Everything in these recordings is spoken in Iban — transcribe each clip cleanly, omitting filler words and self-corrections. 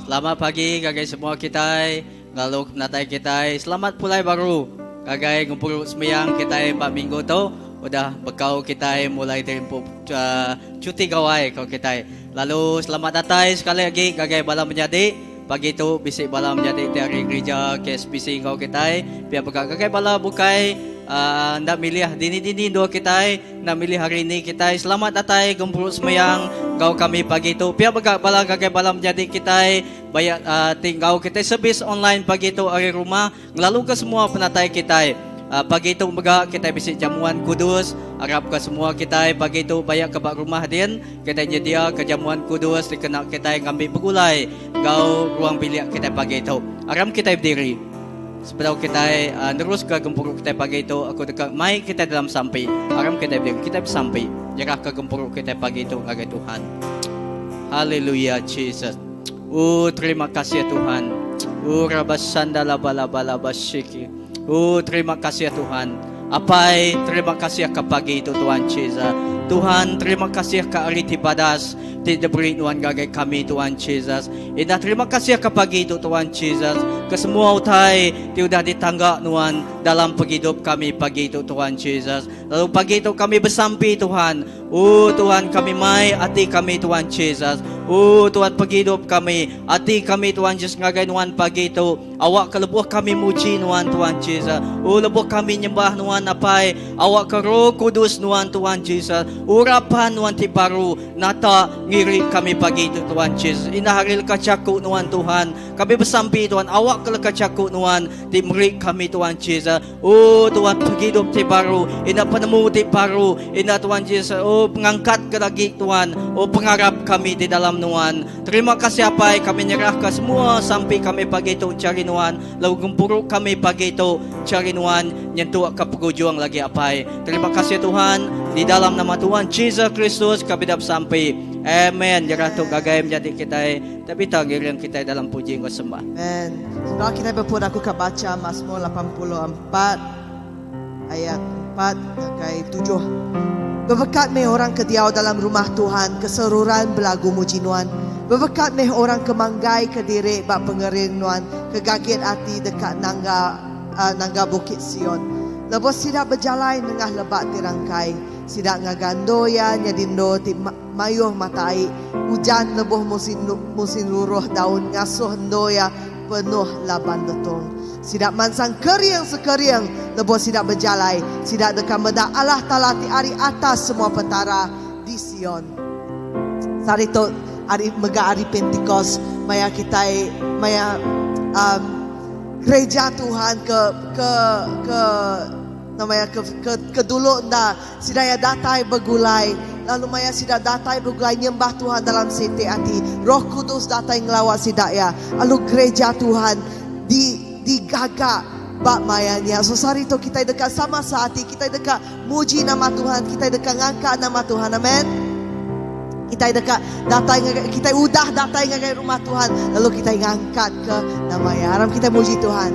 Selamat pagi ngagai semua kitai ngelalu ke penatai kitai. Selamat pulai baru ngagai ngempuru sembiang kitai ba minggu tu udah bekau kitai mulai diri empu cuti gawai ko kitai. Lalu selamat datai sekali agi ngagai bala menyadi. Pagi tu bisi bala menyadi ti ari gerija KSPC enggau kitai. Pia mega ngagai bala bukai enda milih dini-dini endur kitai. Enda milih hari ni kitai selamat datai gempuru semeyang enggau kami pagi tu. Pia mega bala ngagai bala menyadi kitai bayak ti enggau kitai servis online pagi tu ari rumah ngelaluka semua penatai kitai. Pagi tu mega kitai bisi jamuan kudus. Arapka semua kitai pagi tu bayak ke ba rumah din kitai nyediaka jamuan kudus dikena kitai ngambi begulai enggau ruang bilik kitai pagi tu. Aram kitai bediri. Sebedau kitai neruska gempuru kitai pagi tu, aku deka mai kitai dalam sampi. Aram kitai beri kitai besampi nyerahka gempuru kitai pagi tu ngagai Tuhan. Haleluya Jesus. Oh terima kasih Tuhan. Oh rabasanda laba laba laba shiki. Oh terima kasih Tuhan. Apai terima kasih ke pagi tu Tuhan Jesus. Tuhan terima kasih ke hari ti badas ti diberi nuan ngagai kami Tuhan Jesus. Indah terima kasih ke pagi tu Tuhan Jesus ke semua utai ti udah ditangga nuan dalam pengidup kami pagi tu Tuhan Jesus. Lalu pagi tu kami besampi Tuhan. Oh Tuhan kami mai ati kami Tuhan Jesus. Oh Tuhan pengidup kami, ati kami Tuhan Jesus ngagai nuan pagi tu. Awak ke lebuh kami muji nuan Tuhan Jesus. Oh lebuh kami nyembah nuan Apai, awak ke Roh Kudus nuan Tuhan Jesus. Urapan nuan ti baru Nata ngiri kami pagi tu Tuhan Jesus. Indah hari leka jaku nuan Tuhan. Kami besampi Tuhan awak ke leka jaku nuan ti meri kami Tuhan Jesus. Oh Tuhan penghidup ti baru, indah penemu ti baru, indah Tuhan Jesus. Oh pengangkat ke lagi Tuhan. Oh pengarap kami di dalam nuan. Terima kasih Apai kami nyerah ke semua sampi kami pagi tu cari nuan. Lalu gempuru kami pagi tu cari nuan nyentuk ke pengujung lagi Apai. Terima kasih Tuhan, di dalam nama Tuhan Jesus Kristus kami dah besampi. Amen. Jerah tu gagai menjadi kitai, tapi tak ngiring kitai dalam puji enggau sembah. Amen. Sebelum kitai bepun aku ka baca Mazmur 84 ayat 4 ngagai 7. Bebekat meh orang ke diau dalam rumah Tuhan, ke seruran belagu muji Nuan. Bebekat meh orang ke manggai ke diri ba pengering Nuan, ke gagit ati deka nangga nangga Bukit Sion. Lebuh sida bejalai nengah lebak ti rangkai, sida ngaga endur iya nyadi endur ti mayuh mata ai. Ujan lebuh musin musin ruruh daun ngasuh endur iya penuh laban letung. Sida mansang kering sekering lebuh sida bejalai. Sida deka meda Allah Taala ti ari atas semua petara di Sion. Sehari tu ari mega hari Pentikos maya kitai maya um, Gereja Tuhan ke ke ke nama iya ke ke ke dulu enda sida iya datai begulai lalu maya sida datai begulai nyembah Tuhan dalam siti ati Roh Kudus datai ngelawa sida iya lalu gereja Tuhan di digaga ba maya nya so sehari tu kitai deka sama seati kitai deka muji nama Tuhan kitai deka ngangka nama Tuhan amen. Kitai deka datai ngagai kitai udah datai ngagai rumah Tuhan lalu kitai ngangkatka nama iya. Aram kitai muji Tuhan.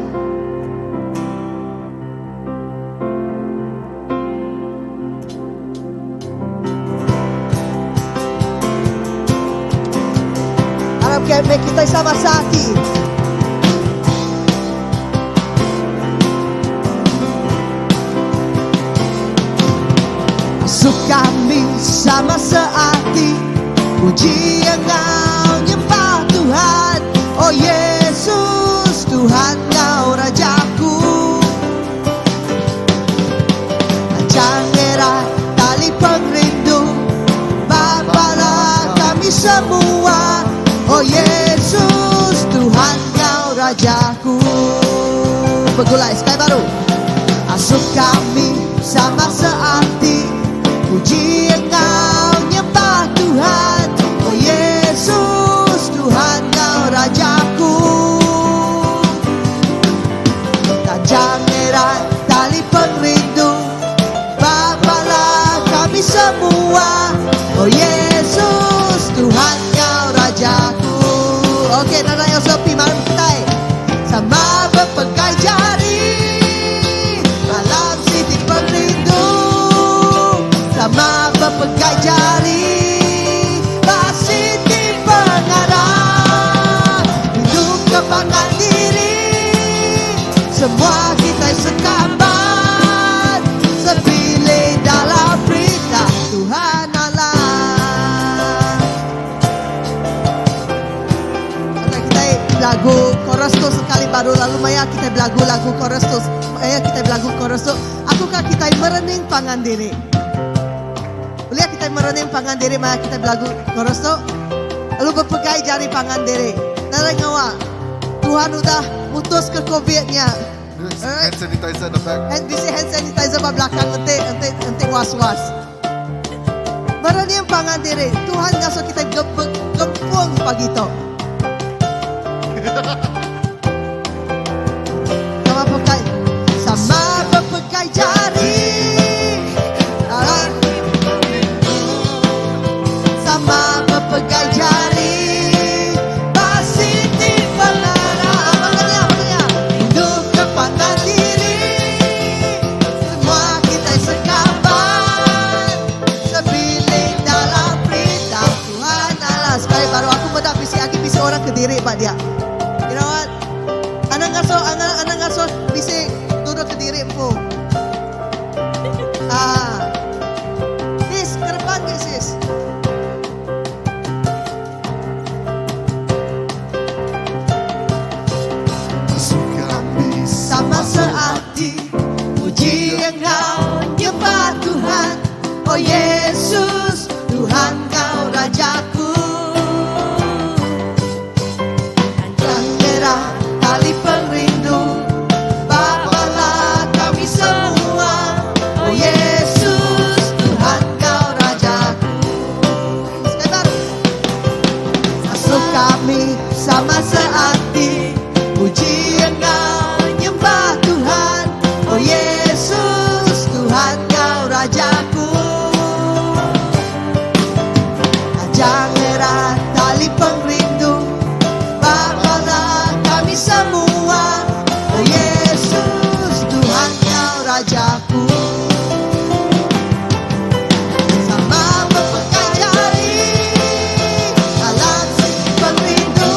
Aram kitai sama sati. Asuh kami sama seati Puji enggau nyembah Tuhan Oh Yesus Tuhan enggau Rajaku Anjang erat tali pengerindu Ba bala kami semua Oh Yesus Tuhan enggau Rajaku Begulai sekali baru Asuh kami sama seati Puji enggau nyembah Tuhan Oh Yesus Tuhan enggau Rajaku Tajam erat tali pengerindu Ba bala kami semua Oh Yesus Tuhan enggau Rajaku Okey, Nana Yosopi, mari kitai sama bepegai jari. belagu chorus tu sekali baru lalu maya kitai belagu lagu chorus tu maya kitai belagu chorus tu aku ka kitai merening pangan diri. Ulih kitai merening pangan diri maya kitai belagu chorus tu? Lalu bepegai jari pangan diri. Nadai ngawa. Tuhan udah mutus ke covid nya. Hand sanitizer at the back. Hand, bisi hand sanitizer ba belakang enti enti enti was-was. Merening pangan diri. Tuhan ngasuh kitai gempung pagi tu. Sama pegai sama bepegai jari. Sama bepegai jari. Basiti penara. Makanya, makanya. Hidup kepada diri. Semua kita sekaban. Sebilik dalam perintah Tuhan Allah. Sekali baru aku meda bisi agi bisi orang kediri ba dia. You know what? Anang ngasoh anang anang ngasoh bisi duduk kediri empu. Ah. Sis, ke depan ke sis. Kami Sama seati Puji engkau nyembah Tuhan Oh Yesus Tuhan kau Rajaku Tanjang merah tali pengrindu Bawalah kami semua Oh Yesus Tuhan kau Rajaku Sekali baru Masuk kami sama seati Puji engkau nyembah Tuhan Oh Yesus Tuhan kau Rajaku Tajang erat tali pengrindu Bawalah kami semua Oh Yesus Tuhan kau Rajaku Sama bepegai jari Dalam pengrindu.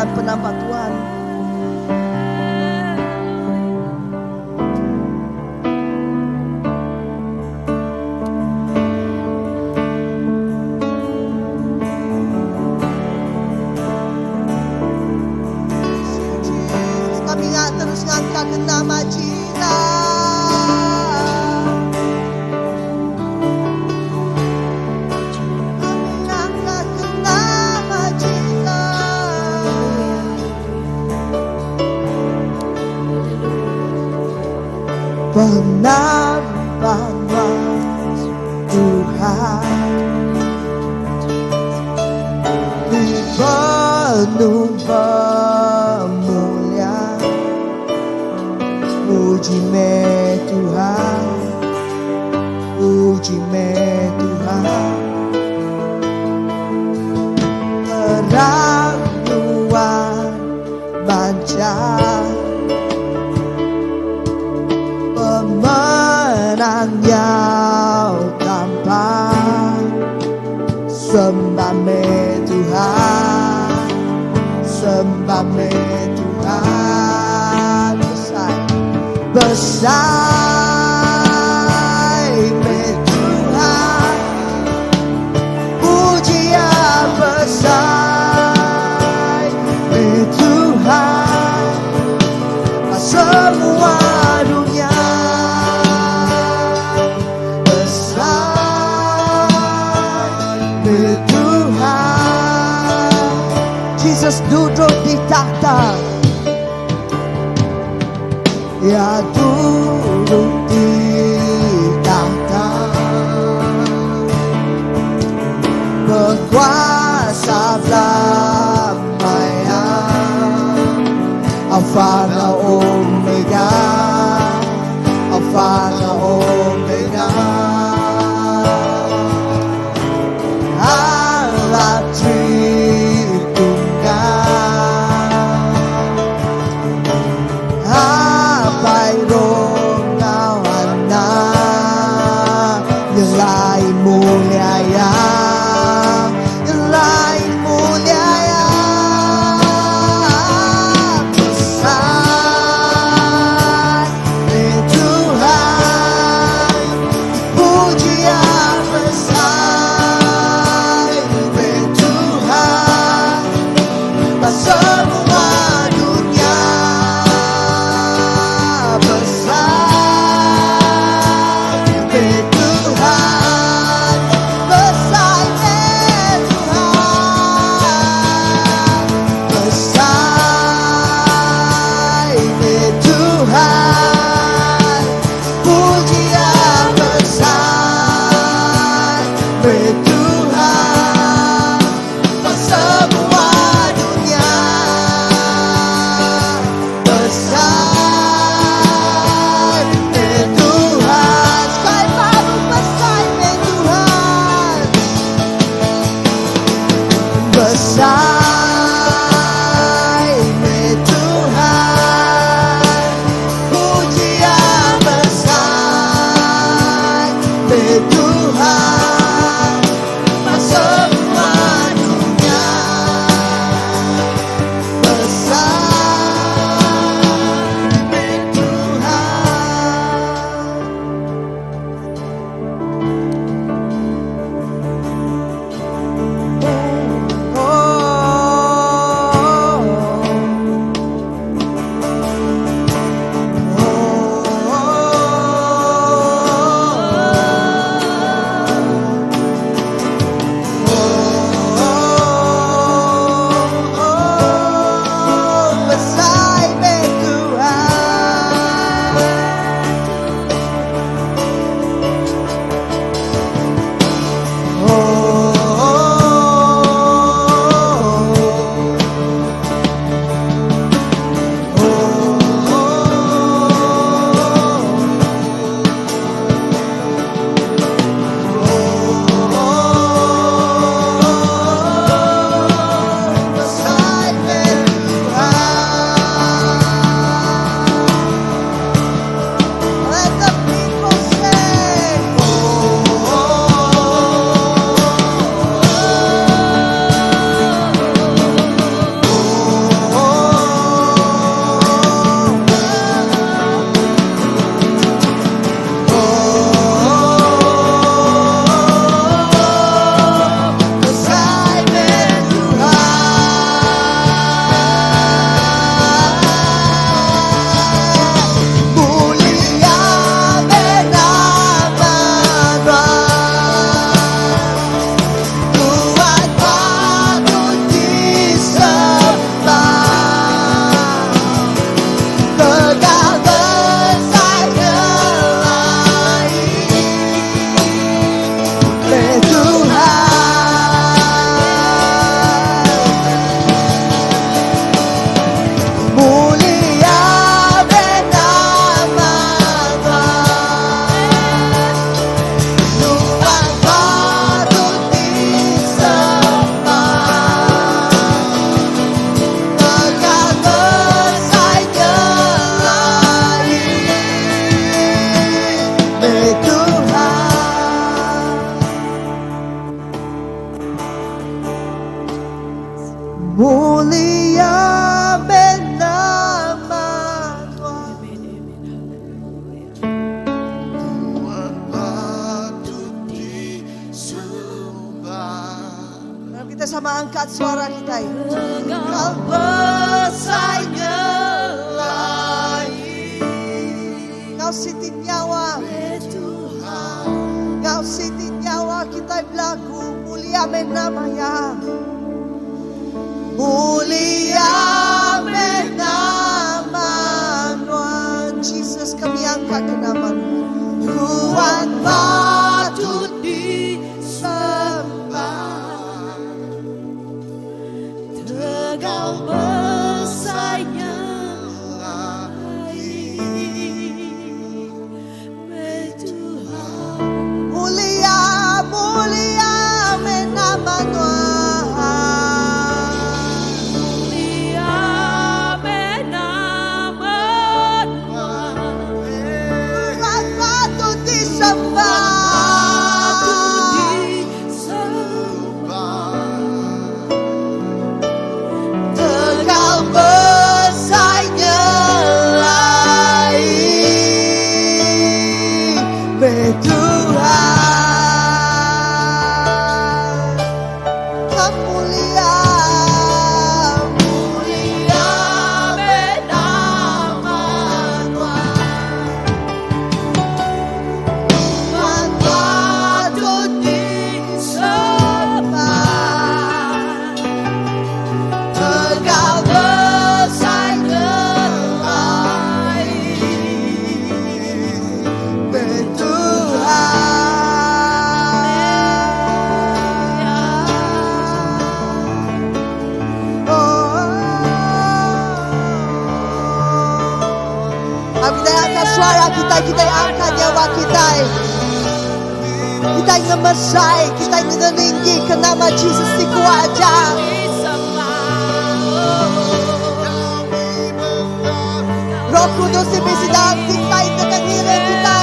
dalam penampak Tuhan. Kami ngak terus ngangkat ke nama Jesus. Kami ngangkat ke nama Jesus. Penampak Tuhan di penuh pemulia Puji me Tuhan Puji me Tuhan Terang luar mancar Pemenang yang tampak Sembah me Tuhan Sembah me Tuhan Besar Besar me Tuhan Pujian besar me Tuhan Semua dunia besar me Tuhan Jesus duduk di takhta Ya duduk di takhta Berkuasa belamaya Alpha dan Omega Alpha dan Omega Allah Tritunggal Apai Roh Anak Nyelai mulia ya Nyelai mulia ya Besar ni Tuhan Pujian besar ni Tuhan Semua dunia besar ni Tuhan Besar ni Tuhan Besar ni Tuhan Pujian besar ni Tuhan Semua dunia besar ni Tuhan Sekali baru besar ni Tuhan Besar ni Tuhan Pujian besar ni Tuhan. Mulia meh nama Tuhan. Tuhan patut disembah. Mari kita sama angkat suara kita. Kau besar nyelai. Kau siti nyawa. Kau siti nyawa kita belagu mulia meh nama ya. Mulia meh nama Tuhan. Jesus kami angkat ke nama Tuhan. Tuhan patut disembah. Tegal besarnya Tuhan. Mulia, mulia meh nama Tuhan. Mulia meh nama Tuhan. Tuhan patut disembah. Patut disembah. Tegal besarnya lai Tuhan. Mulia, mulia meh nama Tuhan. Tuhan patut disembah. Tegal besar nyelai Tuhan. Oh. Kita angkat suara kita, kita angkat nyawa kita. Kita ngemesai, kita ngeninggi ke nama Jesus di kuaja. Roh Kudus di bisi dalam kita, tekan diri kita.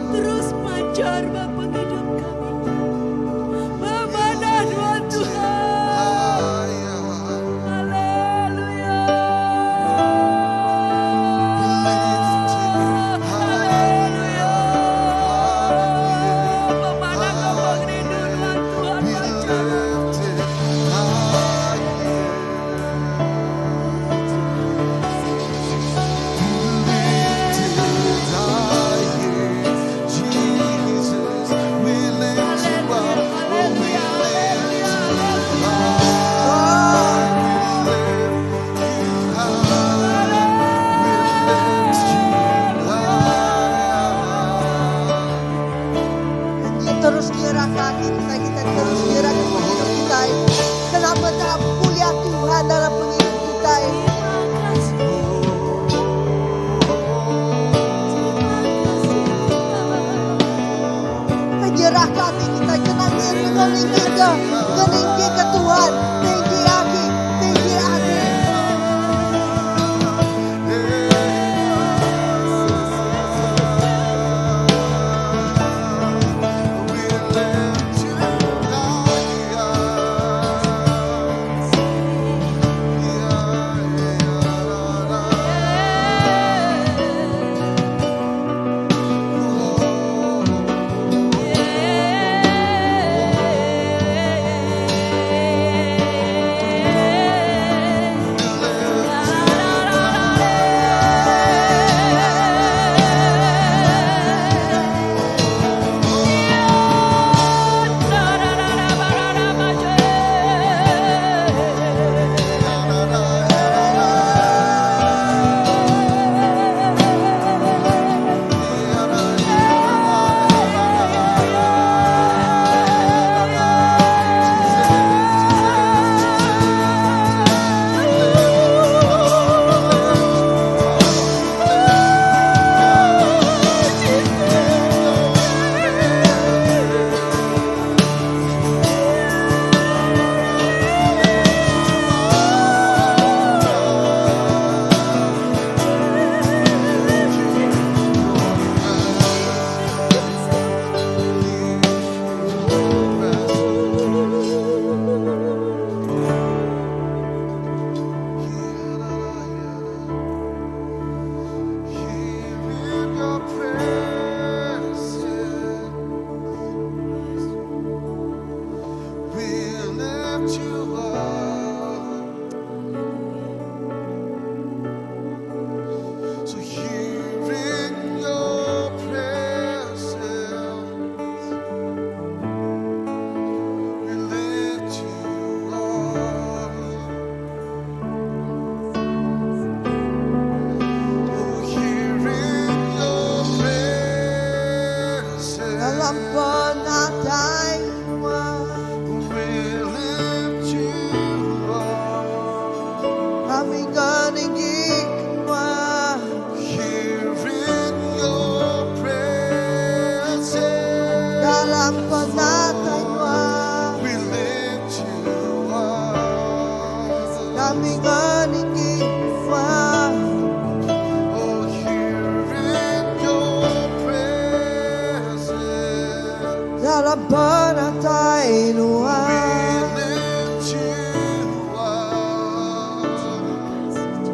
Terus pancar Bapa hidup kami. nyerahka ati kitai, kitai terus nyerahka pengidup kitai. Kena meda mulia Tuhan dalam pengidup kitai. Kitai nyerahka ati kitai kena ngeninggika, ngeninggika Tuhan tinggi agi, tinggi agi. Dalam penatai nuan kami ngeninggi nuan. Dalam penatai nuan kami ngeninggi nuan. Dalam penatai nuan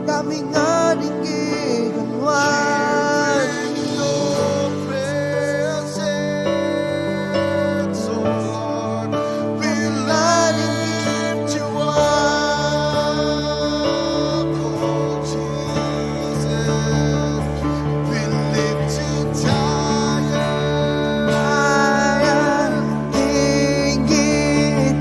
kami ngeninggi nuan. Tinggi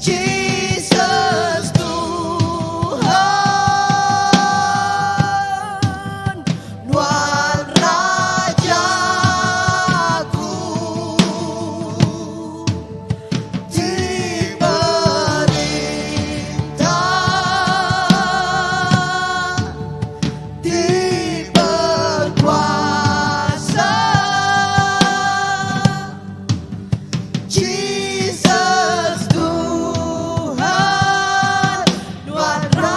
Jesus Tuhan, Nuan Rajaku, Ti merintah, Ti berkuasa. Jesus Tuhan, Nuan Rajaku.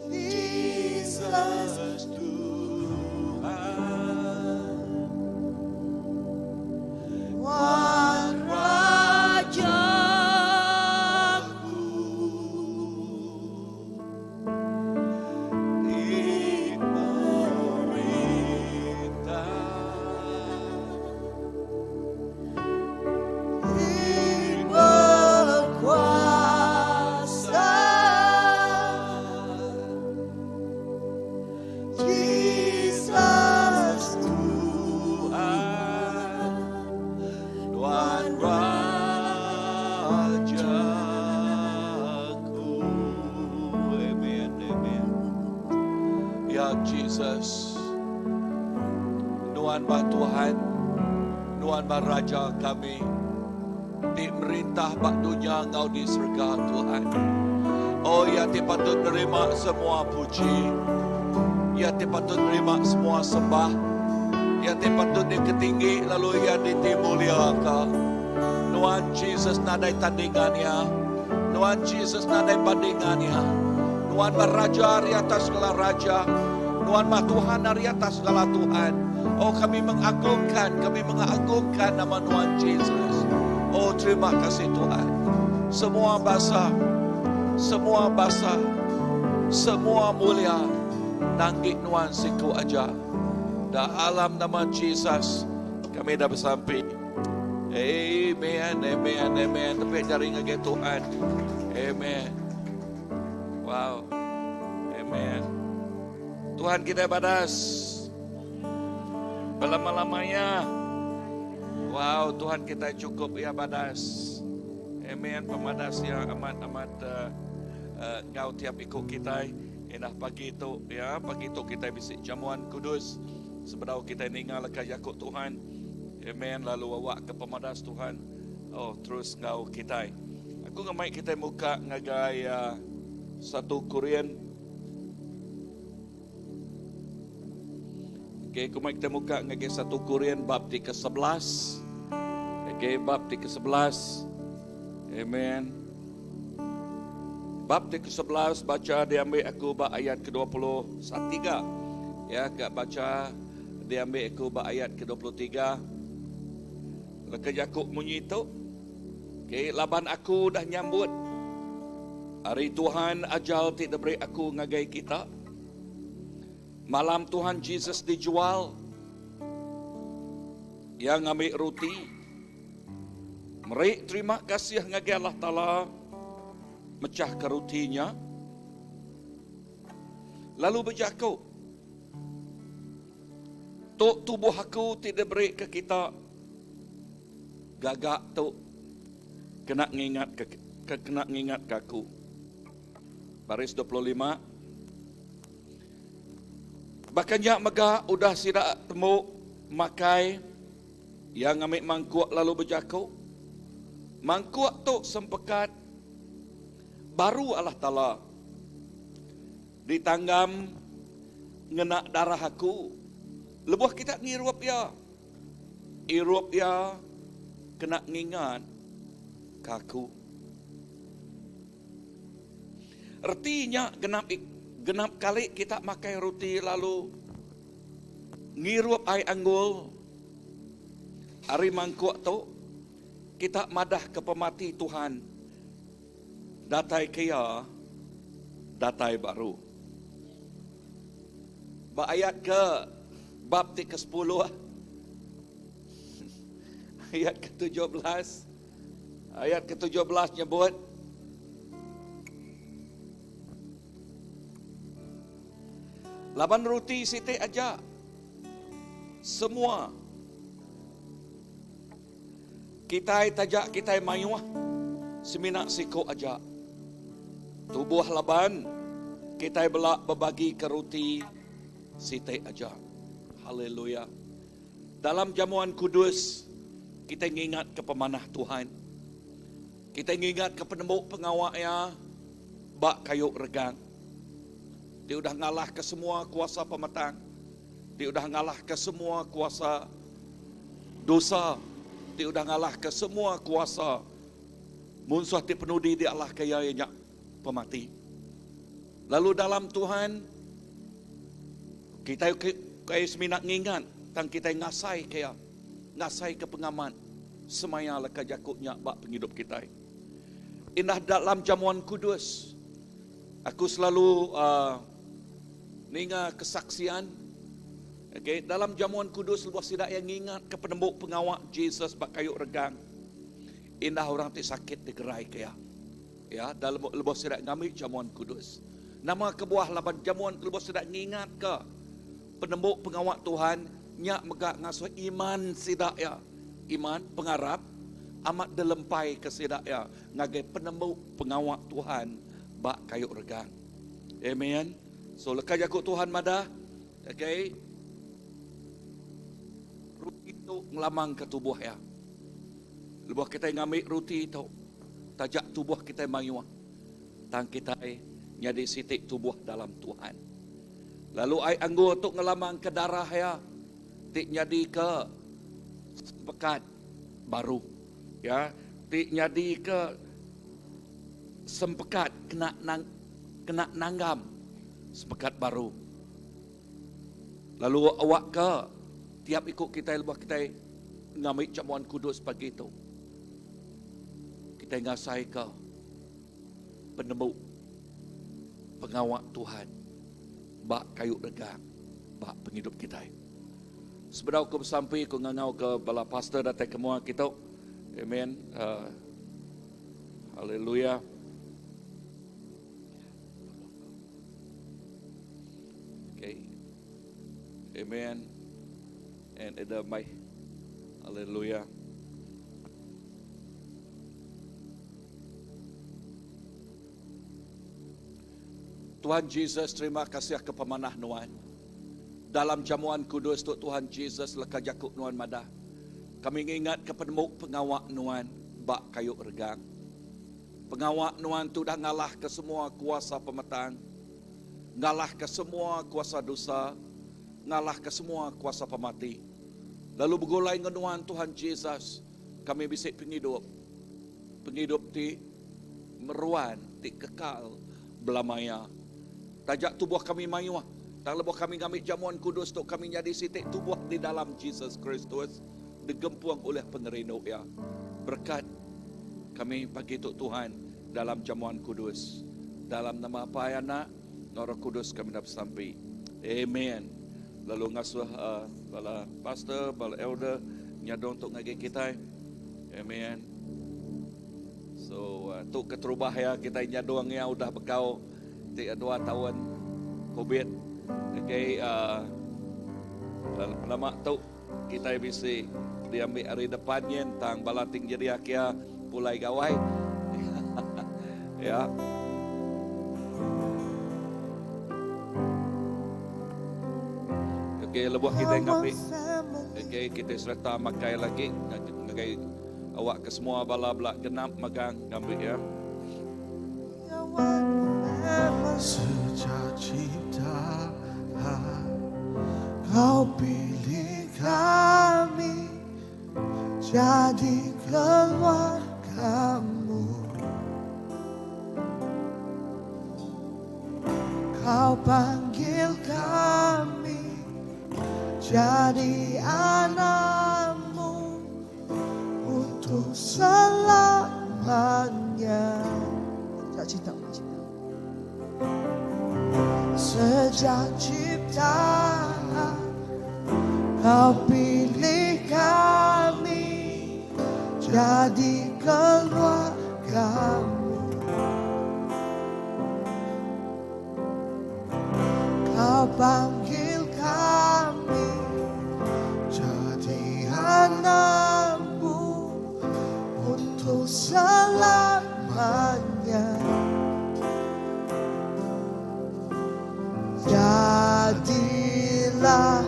Jesus Tuhan, Nuan Rajaku. Ti merintah, Ti berkuasa. Jesus Tuhan, Tuhan Rajaku. Amen, amen. Ya Jesus, Nuan bah Tuhan, Nuan bah Raja kami, Ti merintah bak dunia ngau di serga Tuhan. Oh ya ti patut nerima semua puji. Ya ti patut nerima semua sembah. Ya ti patut diketinggi lalu ya ditimuliakan. Nuan Jesus nadai tandingannya. Nuan Jesus nadai bandingannya. Nuan meraja di atas segala raja. Nuan mah Tuhan dari atas segala Tuhan. Oh kami mengagungkan, kami mengagungkan nama Nuan Jesus. Oh terima kasih Tuhan. Semua basa, semua basa, semua mulia nanggi Nuan siku aja. Dalam nama Jesus kami dah bersampi. Amen, amen, amen. Tepik jari ngagai Tuhan. Amen. Wow. Amen. Tuhan kita badas. Berlama-lamanya. Wow, Tuhan kita cukup ya badas. Amen. Pemadas yang amat-amat ngau tiap ikut kita. Inah pagi itu ya, pagi itu kita bisi jamuan kudus. Sebedau kita ningal ke Yakub Tuhan. Amen. Lalu awak ke pemadas Tuhan. Oh, terus ngau kita. Aku ngemai kita muka ngagai 1 Korin. Okey, aku mai kita muka ngagai 1 Korin bab ti ke-11. Okey, bab ti ke-11. Amen. Bab ti ke-11 baca diambil aku bab ayat ke-23. Ya, kak baca diambil aku bab ayat ke-23. Leka Yakub munyi tu. Okey, laban aku dah nyambut hari Tuhan ajal ti diberi aku ngagai kita. Malam Tuhan Jesus dijual, yang ambil roti, meri terima kasih ngagai Allah Taala, mecah ke rotinya, lalu berjakuk, tok tubuh aku ti diberi ke kita, gagak tok kena ngingat ke, ke kena ngingat ke aku. Baris 25. Bahkan nyak mega udah sidak temu makai yang ngambil mangkuk lalu berjakuk. Mangkuk tu sempekat baru Allah Taala ditanggam ngena darah aku. Lebuh kita ngirup ya. Irup ya kena ngingat ke aku. Ertinya genap kali kita makai roti lalu ngirup air anggul hari mangkuk tu kita madah ke pemati Tuhan datai kia datai baru. Ba ayat ke Bab ti kesepuluh ayat ke-17. Ayat ke-17 nyebut Laban ruti siti aja semua kitai taja kitai mayuh semina siku aja tubuh laban kitai bela bebagi ke ruti siti aja. Haleluya. Dalam jamuan kudus, kitai ngingatka pemanah Tuhan. Kitai ngingatka penembu pengawa Iya ba kayu regang, ti udah ngalahka semua kuasa pemetang, ti udah ngalahka semua kuasa dosa, ti udah ngalahka semua kuasa munsuh ti penudi dialahka Iya, iya nya pemati. Lalu dalam Tuhan, kitai ukai semina ngingat tang kitai ngasaika iya, ngasaika pengamat semaya leka jaku nya ba pengidup kitai. Indah dalam jamuan kudus, aku selalu uhh ninga kesaksian okay, dalam jamuan kudus lebuh sida iya ngingatka penembu pengawa Jesus ba kayu regang, indah orang ti sakit digeraika iya. Ya, dalam lebuh sida ngambi jamuan kudus. Nama kebuah laban jamuan lebuh sida ngingatka penembu pengawa Tuhan nya mega ngasuh iman sida iya, iman, pengarap, amat dilempaika sida iya ngagai penembu pengawa Tuhan ba kayu regang. Amen. So leka jaku Tuhan madah, okay, ruti tu ngelamangka tubuh iya. Lebuh kitai ngambi ruti tu, taja tubuh kitai mayuh, tang kitai nyadi siti tubuh dalam Tuhan. Lalu ai anggur tu ngelamangka darah iya ti nyadika sempekat baru, ya, ti nyadika sempekat kena kena nanggam sempekat baru. Lalu awakka tiap iku kitai lebuh kitai ngambi jamuan kudus pagi tu, kitai ngasaika penemu pengawa Tuhan ba kayu regang ba pengidup kitai. Sebedau aku besampi, aku ngangauka bala pastor datai ke mua kitu. Amen. Uh, haleluya. Okay. Amen. And ada mai. Haleluya. Tuhan Jesus, terima kasih ke pemanah Nuan. Dalam jamuan kudus tu Tuhan Jesus leka jaku Nuan madah. Kami ngingat ke penemu pengawa Nuan ba kayu regang. Pengawa Nuan tu udah ngalahka semua kuasa pemetang, ngalahka semua kuasa dosa, ngalahka semua kuasa pemati. Lalu begulai enggau Nuan Tuhan Jesus, kami bisi pengidup, pengidup ti meruan, ti kekal belama iya. Taja tubuh kami mayuh, tang lebuh kami ngambi jamuan kudus tu, kami nyadi siti tubuh di dalam Jesus Kristus, digempung ulih pengerindu Iya. Berekat kami pagi tu Tuhan dalam jamuan kudus. Dalam nama Apai, Anak, enggau Roh Kudus kami enda besampi. Amen. Lalu ngasuh uh, bala pastor, bala elder nyadung tu ngagai kitai. Amen. So uh, tu keterubah ya kitai nyadung ya udah bekau ti dua taun COVID. Okay, uh, lama tu Kitai bisi diambi ari depan nyin tang bala ti nyedia kia pulai gawai. Ya. Okey, lebuh kitai ngambi. Okey, kitai sereta makai lagi ngagai awak ke semua bala bela genap magang ngambi ya. Sejak ciptaan Kau pilih kami Jadi keluargamu Kau panggil kami Jadi anakmu Untuk selamanya Sejak cipta Sejak ciptaan. Kau pilih kami jadi keluargamu. Kau panggil kami jadi anakmu untuk selamanya. Jadilah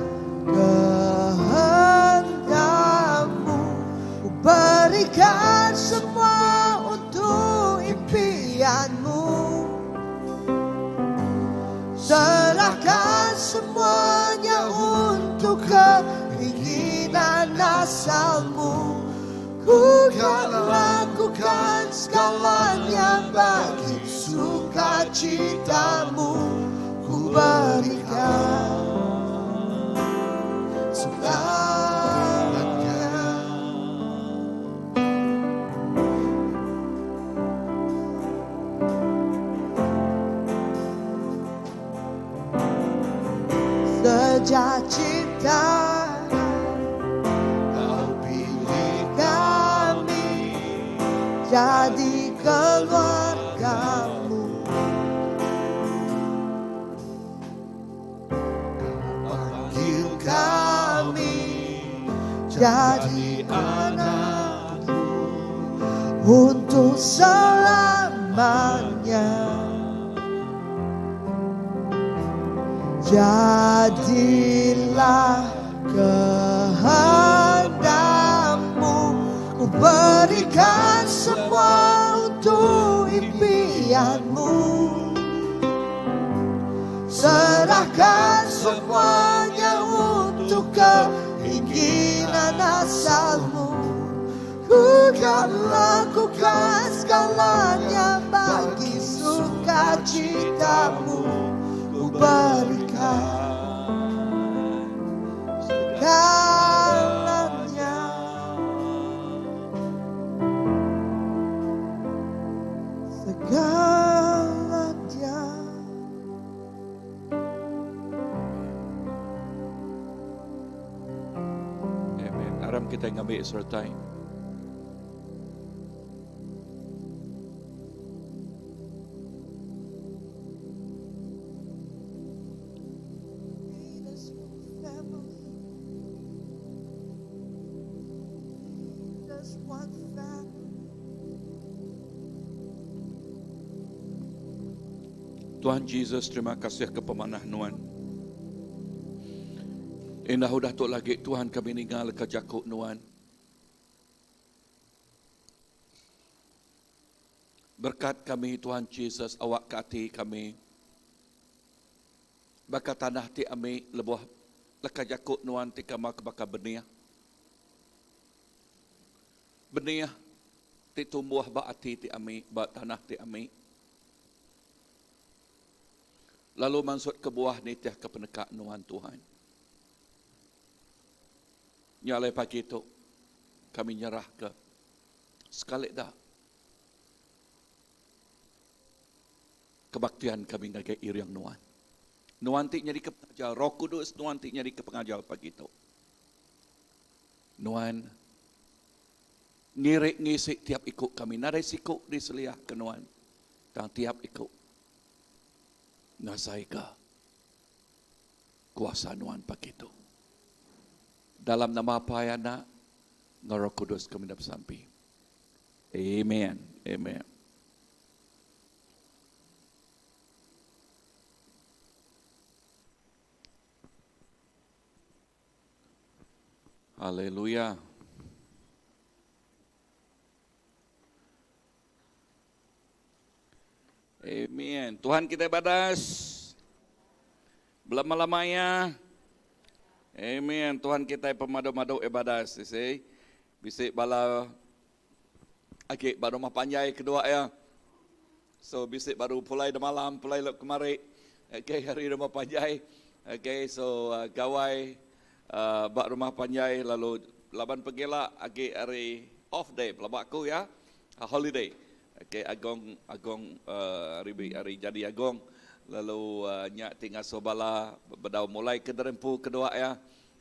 kehendakmu, ku berikan semua untuk impianmu. Serahkan semuanya untuk keinginan asalmu. Ku kan lakukan segalanya bagi sukacitamu. Ku berikan segalanya. Sejak ciptaan Kau pilih kami jadi keluargamu. Panggil Kami jadi anakmu untuk selamanya. Jadilah kehendakmu, ku berikan semua untuk impianmu. Serahkan semuanya untuk keinginan asalmu. Ku kan lakukan segalanya bagi sukacitamu. Ku berikan segalanya. Segalanya. Amen. Aram kita ngambil sertai. Made us one family. Made us one family. Tuhan Jesus, terima kasih ke pemanah Nuan. Indah udah tu lagi Tuhan kami ninggal ke jakuk Nuan. Berkat kami Tuhan Jesus awak ke ati kami. Baka tanah ti ami lebuh leka jakuk Nuan ti kama ke baka benih. Benih ti tumbuh ba ati ti ami, ba tanah ti ami. Lalu mansut ke buah nitih ke penekak Nuan Tuhan. Nyalai pagi tu kami nyerah ke sekali dah kebaktian kami ngagai iriang Nuan. Nuan ti nyadi ke pengajar, Roh Kudus Nuan ti nyadi ke pengajar pagi tu. Nuan ngirik ngisi tiap ikut kami. Nadai sikuk di seliah ke Nuan. Tang tiap ikut ngasai ke kuasa Nuan pagi tu. Dalam nama Apai Anak, Roh Kudus kami dah bersampi. Amen. Amen. Haleluya. Amen. Tuhan kita badas. Belama-lamanya. Amen. Tuhan kita pemadu-madu ibadas. See? Bisik bala Okey, baru rumah panjai kedua ya. So bisik baru pulai de malam, pulai lep kemari. Okey, hari rumah panjai. Okey, so gawai bak rumah panjai lalu laban pegila agi hari off day pelaba aku ya. Holiday. Okey, agong agong hari hari jadi agong lalu nya ti ngasuh bala bedau mulai ke derempu kedua ya.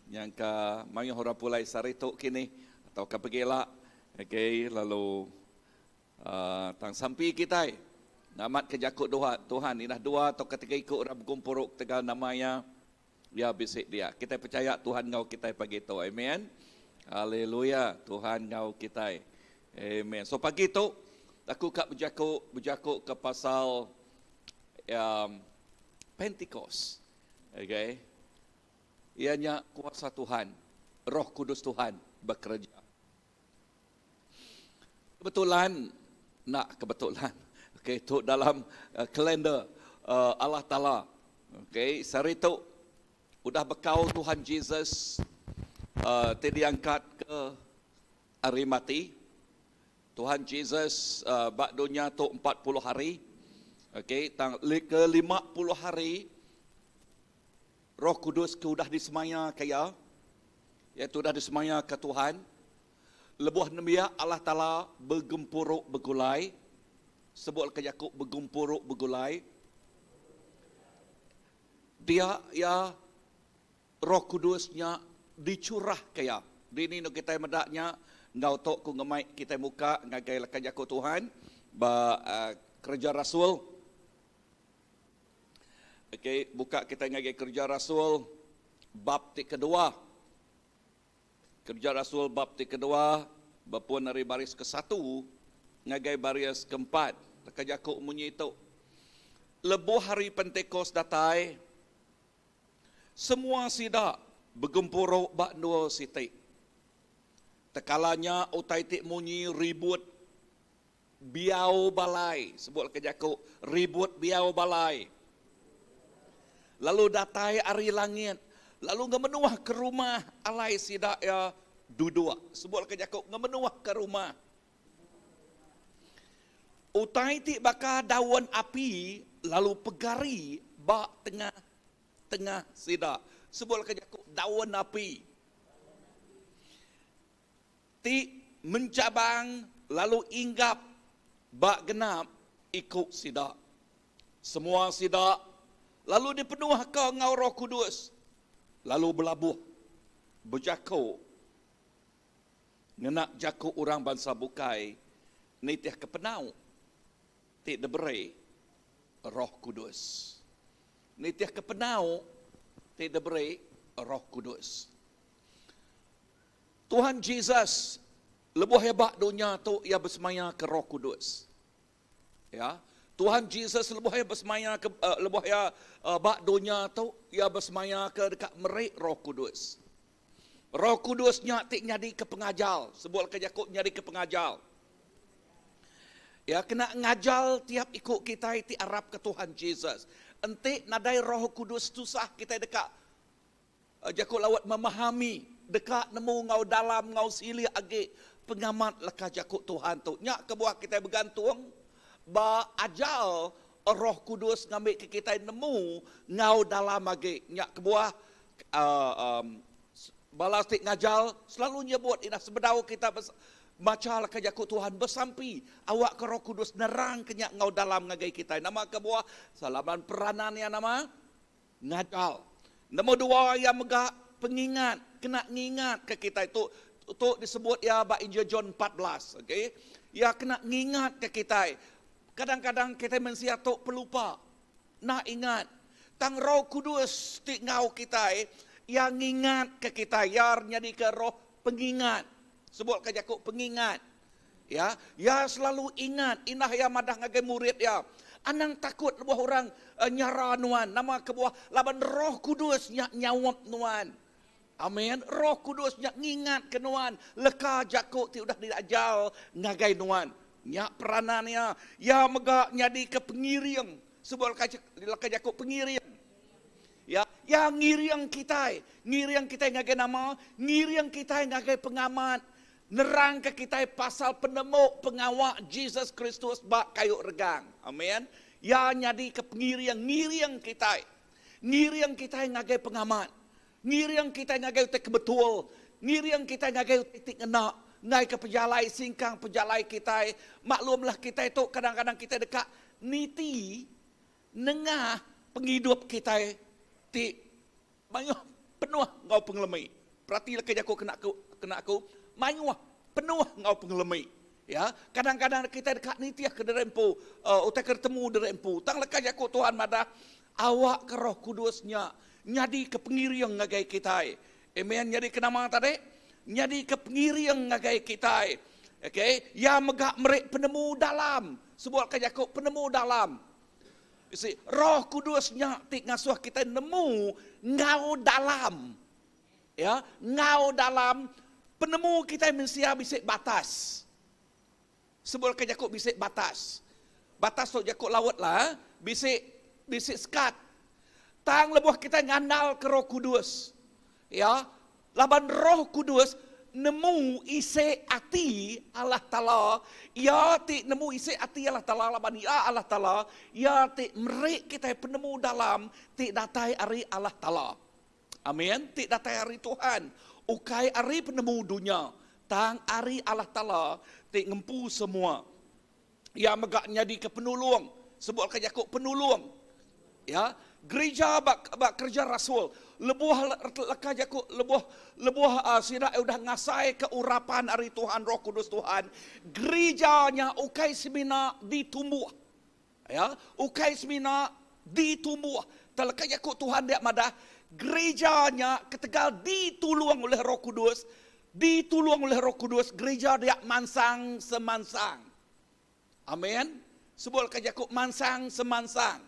Nyangka mayuh orang pulai sehari tu kini tauka pegila. Okay, lalu uh, tang sampi kitai ngamatka jaku doa Tuhan indah dua tauka tiga iku orang begumpuru ketegal nama iya iya bisi dia. Kitai pechaya Tuhan enggau kitai pagi tu. Amen. Haleluya. Tuhan enggau kitai. Amen. So pagi tu aku ka bejaku bejaku ke pasal um, Pentecost. Okay. Iya nya kuasa Tuhan, Roh Kudus Tuhan bekereja. Kebetulan, enda kebetulan. Okay, tu dalam uh, kalender uh, Allah Taala. Okay, sehari tu udah bekau Tuhan Jesus uh, ti diangkat ke ari mati. Tuhan Jesus uh, ba dunya tu 40 hari. Okay, tang ke 50 hari Roh Kudus ke udah disemaya ke iya, iaitu udah disemaya ke Tuhan, lebuh nembiak Allah Taala begempuru begulai, sebut leka jaku begempuru begulai, dia iya Roh Kudus nya dicurah ke iya. Dini enu kitai meda nya enggau tu ku ngemai kitai muka ngagai leka jaku Tuhan ba uh, Kereja Rasul. Okey, buka kitai ngagai Kereja Rasul bab ti kedua. Kereja Rasul bab ti kedua bepun ari baris ke-satu ngagai baris ke-empat. Leka jaku munyi tu. Lebuh hari Pentekost datai, semua sida begempuru ba endur siti. Tekala nya utai ti munyi ribut biau balai, sebut leka jaku ribut biau balai. Lalu datai ari langit, lalu ngemenuh ke rumah alai sida iya duduk. Sebut leka jaku ngemenuh ke rumah. Utai ti baka daun api lalu pegari ba tengah-tengah sida. Sebut leka jaku daun api. Ti menchabang lalu inggap ba genap iku sida. Semua sida lalu dipenuhka enggau Roh Kudus, lalu belabuh bejaku ngena jaku orang bansa bukai nitihka penau ti diberi Roh Kudus. Nitihka penau ti diberi Roh Kudus. Tuhan Jesus lebuh iya ba dunya tu iya besemaya ke Roh Kudus. Ya. Tuhan Jesus lebuh iya besemaya ke uh, lebuh iya uh, ba dunya tu iya besemaya ke deka meri Roh Kudus. Roh Kudus nya ti nyadi ke pengajar, sebut ke jaku nyadi ke pengajar. Ya kena ngajal tiap iku kitai ti arap ke Tuhan Jesus. Enti nadai Roh Kudus tusah kitai deka Jaku laut memahami, deka nemu enggau dalam enggau silik agi pengamat leka jaku Tuhan tu. Nya kebuah kitai begantung ba ajar Roh Kudus ngambika kitai nemu enggau dalam agi. Nya kebuah bala ti ngajar selalu nyebut indah sebedau kita macha leka jaku Tuhan besampi awakka Roh Kudus nerangka nya enggau dalam ngagai kitai. Nama kebuah? Laban peranan iya nama? Ngajar. Nombor dua iya mega pengingat, kena ngingatka kitai tu tu disebut iya ba Injil John 14, okey. Iya kena ngingatka kitai. Kadang-kadang kitai mensia tu pelupa, enda ingat. Tang Roh Kudus ti enggau kitai, iya ngingatka kitai, iya nyadika roh pengingat. Sebutka jaku pengingat. Ya, iya selalu ingat indah iya madah ngagai murid iya, Anang takut lebuh orang nyara nuan. Nama kebuah? Laban Roh Kudus nya nyaup nuan. Amin. Roh Kudus nya ngingatka nuan leka jaku ti udah diajar ngagai nuan. Nya peranan iya. Iya mega nyadika pengiring. Sebut leka jaku pengiring. Ya, iya ngiring kitai. Ngiring kitai ngagai nama? Ngiring kitai ngagai pengamat. Nerangka kitai pasal penemu pengawa Jesus Kristus ba kayu regang. Amen. Iya nyadika pengiring, ngiring kitai. Ngiring kitai ngagai pengamat. Ngiring kitai ngagai utai ke betul. Ngiring kitai ngagai utai ti ngena. Enggaika pejalai singkang pejalai kitai. Maklumlah kitai tu kadang-kadang kitai deka niti nengah pengidup kitai ti mayuh penuh enggau pengelemi. Perati leka jaku kena aku, kena aku mayuh penuh enggau pengelemi. Ya, kadang-kadang kitai deka nitih ke diri empu, uh, utai ke ditemu diri empu. Tang leka jaku Tuhan madah, awakka Roh Kudus nya nyadika pengiring ngagai kitai. Amen. Nyadi ke nama tadi? Nyadi ke pengiring ngagai kitai. Okay. Iya mega meri penemu dalam. Sebut ke jaku penemu dalam. You see, Roh Kudus nya ti ngasuh kitai nemu enggau dalam. Ya, enggau dalam penemu kitai mensia bisi batas. Sebut ke jaku bisi batas. Batas tu jaku laut lah, bisi bisi sekat. Tang lebuh kitai ngandal ke Roh Kudus, ya, laban Roh Kudus nemu isi ati Allah Taala, iya ti nemu isi ati Allah Taala laban iya Allah Taala, iya ti meri kitai penemu dalam ti datai ari Allah Taala. Amin. Ti datai ari Tuhan, ukai ari penemu dunya, tang ari Allah Taala ti ngempu semua. Iya mega nyadika penulung, sebut ka jaku penulung. Ya, gerija ba ba kereja rasul, lebuh leka jaku lebuh lebuh uh, sida udah ngasaika urapan ari Tuhan Roh Kudus Tuhan, gerija nya ukai semina ditumbuh. Ya, ukai semina ditumbuh. Tang leka jaku Tuhan dia madah, gereja nya ketegal ditulung oleh Roh Kudus, ditulung oleh Roh Kudus, gereja dia mansang semansang. Amin. Sebut leka jaku mansang semansang.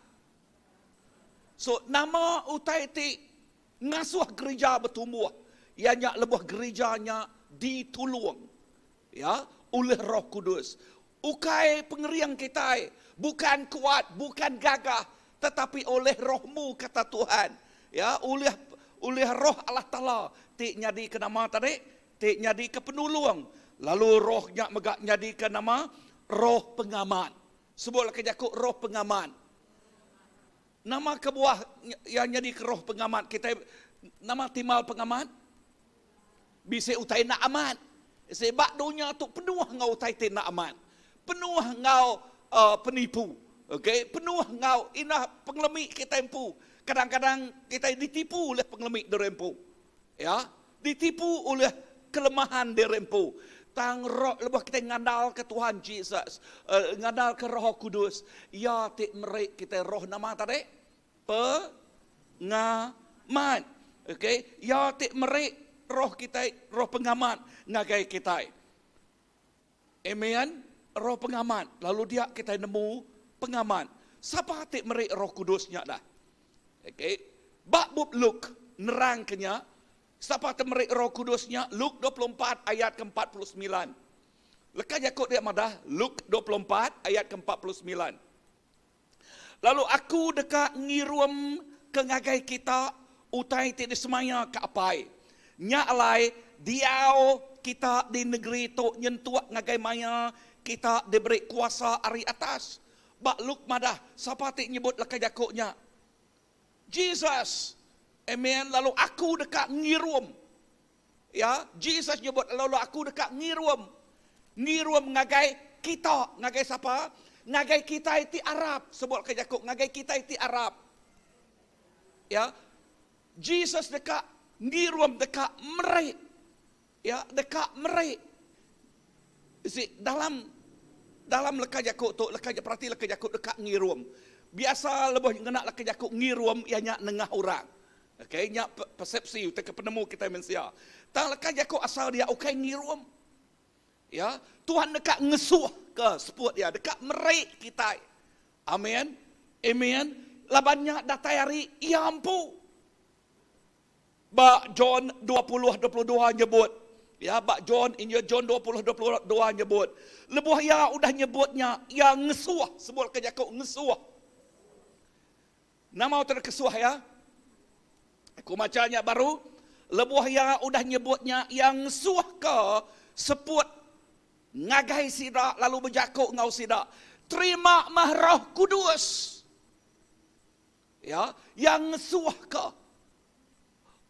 So, nama utai ti ngasuh gereja betumbuh? Iya nya lebuh gereja nya ditulung ya oleh Roh Kudus. Ukai pengering kitai, bukan kuat, bukan gagah, tetapi oleh Rohmu, kata Tuhan. Ya, ulih ulih Roh Allah Taala ti nyadika nama tadi, ti nyadika penulung. Lalu Roh nya mega nyadika nama Roh Pengamat. Sebut leka jaku Roh Pengamat. Nama kebuah iya nyadika Roh Pengamat kitai? Nama timbal pengamat? Bisi utai enda amat. Sebab dunya tu penuh enggau utai ti enda amat. Penuh enggau uh, penipu. Okay? Penuh enggau indah pengelemi kitai empu. Kadang-kadang kitai ditipu oleh pengelemi diri empu. Ya, ditipu oleh kelemahan diri empu. Tang roh lebuh kitai ngandalka Tuhan Jesus, uh, ngandalka Roh Kudus, ia ti meri kitai roh nama tadi? Pengamat. Okey, iya ti meri roh kitai, roh pengamat ngagai kitai. Amen. Roh pengamat. Lalu dia kitai nemu pengamat. Sapa ti meri Roh Kudus nya dah? Okey. Ba bup Luke nerangka nya, sapa ti meri Roh Kudus nya? Luke 24 ayat ke 49. Leka jaku dia madah Luke 24 ayat ke 49. Lalu aku deka ngirum ke ngagai kita utai ti disemaya ke Apai. Nya alai, diau kita di nengeri tu nyentuk ngagai maya kita diberi kuasa ari atas. Ba Luke madah, sapa ti nyebut leka jaku nya? Jesus! Amen. Lalu aku deka ngirum. Ya, Jesus nyebut lalu aku deka ngirum. Ngirum ngagai kita, ngagai sapa? Ngagai kitai ti arap. Sebut ke jaku ngagai kitai ti arap. Ya. Jesus deka ngirum deka meri. Ya, deka meri. You see, dalam dalam leka jaku tu, leka perati leka jaku deka ngirum. Biasa lebuh ngena leka jaku ngirum iya nya nengah orang. Okay, nya persepsi utai ke penemu kitai mensia. Tang leka jaku asal dia ukai ngirum. Ya, Tuhan deka ngesuh ke seput dia, deka meri kitai. Amen. Amen. Laban nya datai ari iya empu. Ba John 20 22 nyebut, ya ba John Injil John 20 22 nyebut, lebuh iya udah nyebut nya, iya ngesuh, sebut ke jaku ngesuh. Nama utai kesuah iya? Aku macha nya baru. Lebuh iya udah nyebut nya, iya ngesuhka seput ngagai sida lalu bejaku enggau sida, Terima meh Roh Kudus. Ya, iya ngesuhka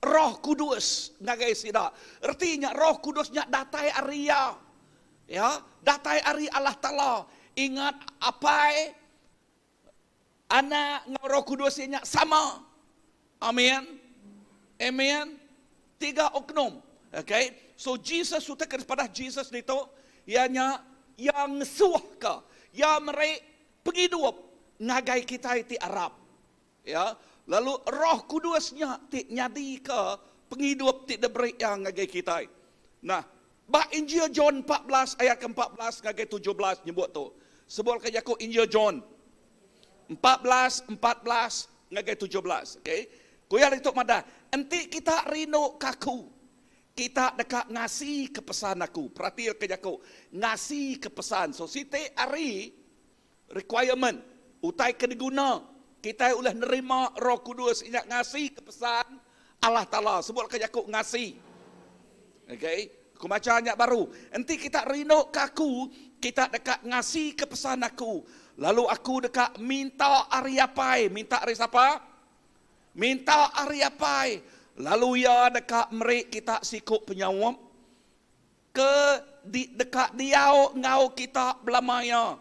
Roh Kudus ngagai sida. Reti nya Roh Kudus nya datai ari iya. Ya, datai ari Allah Taala. Ingat Apai Anak enggau Roh Kudus iya nya sama. Amin. Amen. Tiga oknum. Okay. So Jesus utai ke dipadah Jesus ditu iya nya iya ngesuhka, iya meri pengidup ngagai kitai ti arap. Ya, lalu Roh Kudus nya ti nyadika pengidup ti diberi iya ngagai kitai. Nah, ba Injil John 14 ayat ke 14 ngagai 17 nyebut tu. Sebut ke jaku Injil John 14 14 ngagai 17. Okey. Ku iya ditu madah, enti kita rindu ke aku, kita deka ngasi ke pesan aku. Peratika jaku ngasi ke pesan. So siti ari Requirement, utai ke diguna kitai ulih nerima Roh Kudus inya ngasi ke pesan Allah Taala. Sebut leka jaku ngasi. Okay, aku macha nya baru. Enti kita rindu ke aku, kita deka ngasi ke pesan aku. Lalu aku deka minta ari Apai. Minta ari sapa? Minta ari Apai. Lalu iya deka meri kita siku penyaup. Ke di deka diau enggau kita belama iya.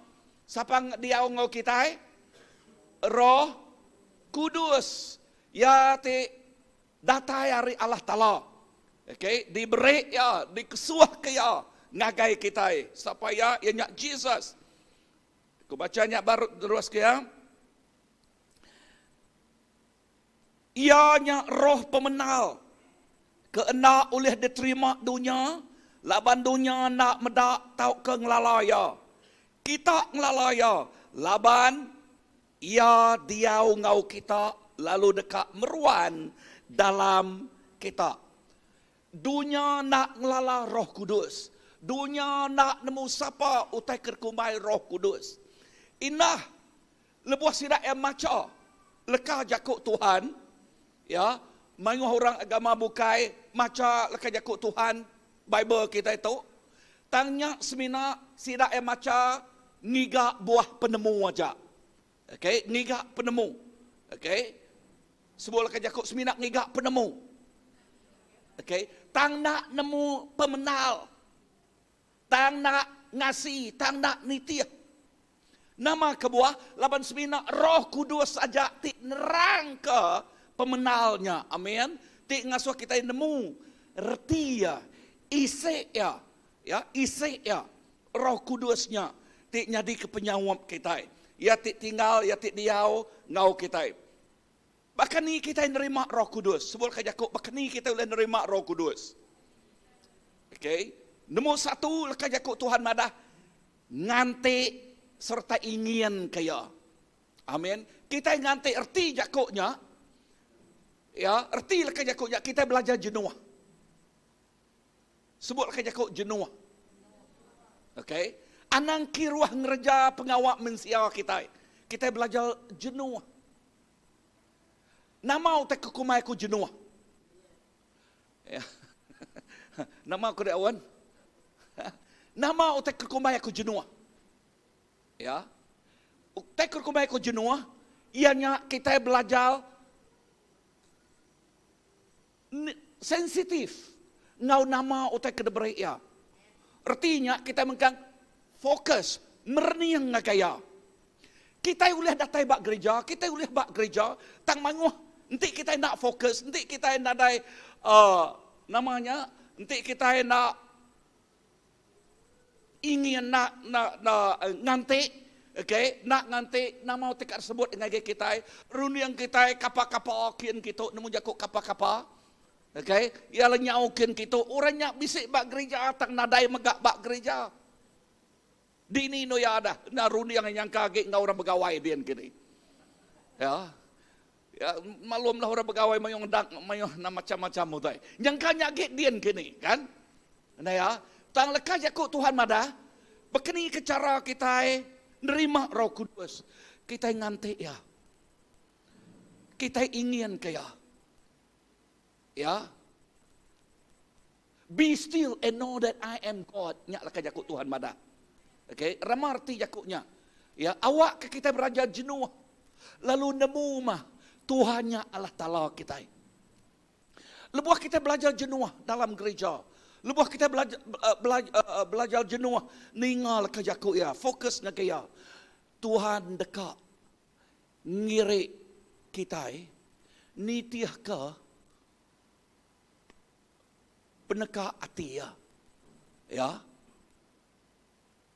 Sapa diau enggau kitai? Roh Kudus. Iya ti datai ari Allah Taala. Okey, diberi iya, dikesuhka iya ngagai kitai. Sapa iya? Iya nya Jesus. Ku bacha nya baru terus ke iya. Iya nya roh pemenal ke enda ulih diterima dunya laban dunya enda meda tauka ngelala iya. Kita ngelala iya laban iya diau enggau kita lalu deka meruan dalam kita. Dunya enda ngelala Roh Kudus. Dunya enda nemu sapa utai ke dikumbai Roh Kudus. Indah Lebuh sida iya macha leka jaku Tuhan, ya, mayuh orang agama bukai macha leka jaku Tuhan, Bible kitai tu, tang nya semina sida iya macha ngiga buah penemu aja. Okey, ngiga penemu. Okey. Sebut leka jaku semina ngiga penemu. Okey, tang enda nemu pemenal. Tang enda ngasi, tang enda nitih. Nama kebuah? Laban semina Roh Kudus aja ti nerangka pemenal nya. Amin. Ti ngasuh kitai nemu reti iya, isi iya. Ya, isi iya. Roh Kudus nya ti nyadika penyaup kitai. Iya ti tinggal, iya ti diau enggau kitai. Baka ni kitai nerima Roh Kudus? Sebulka jaku, baka ni kitai ulih nerima Roh Kudus? Okey. Nombor satu, leka jaku Tuhan madah, nganti sereta inginka Iya. Amin. Kitai nganti erti jaku nya, ya, erti leka jaku nya, kitai belajar jenuh. Sebut leka jaku jenuh. Okey. Anang kiruh ngereja pengawa mensia kitai. Kitai belajar jenuh. Nama utai ke kumbai aku jenuh? Ya. Nama aku dek awan? Nama utai ke kumbai aku jenuh? Ya. Utai ke kumbai aku jenuh, iya nya kitai belajar sensitif enggau nama utai ke diberi iya. Reti nya kitai mengkang fokus merening ngagai iya. Kitai ulih datai ba gerija, kitai ulih ba gerija tang mayuh enti kitai enda fokus, enti kitai nadai uhh nama nya, enti kitai enda ingin enda enda enda nganti okay enda nganti nama ti ka disebut ngagai kitai, runding kitai kapa-kapa kin kitu nemu jaku kapa-kapa okay iya lenyau kin kitu orang nya bisi ba gerija tang nadai mega ba gerija. Dini endo iya dah enda runding iya nyangka agi enggau orang begawai din kini. Ya. Ya malum lah orang begawai mayuh ngedak mayuh na macam-macam utai. Nyangka nya agi din kini kan. Enda ya. Tang leka jaku Tuhan madah bekeni ke cara kitai nerima Roh Kudus. Kitai nganti iya. Kitai ingin ke iya. Ya. Be still and know that I am God. Nya leka jaku Tuhan madah. Okay, rama reti jaku nya. Ya, awak ke kitai beraja jenuh lalu nemu mah Tuhan nya Allah Taala kitai. Lebuh kitai belajar jenuh dalam gereja, lebuh kitai belajar belajar, belajar jenuh ninga leka jaku iya, fokus ngagai iya, Tuhan deka ngiri kitai nitihka. Peneka ati iya. Ya.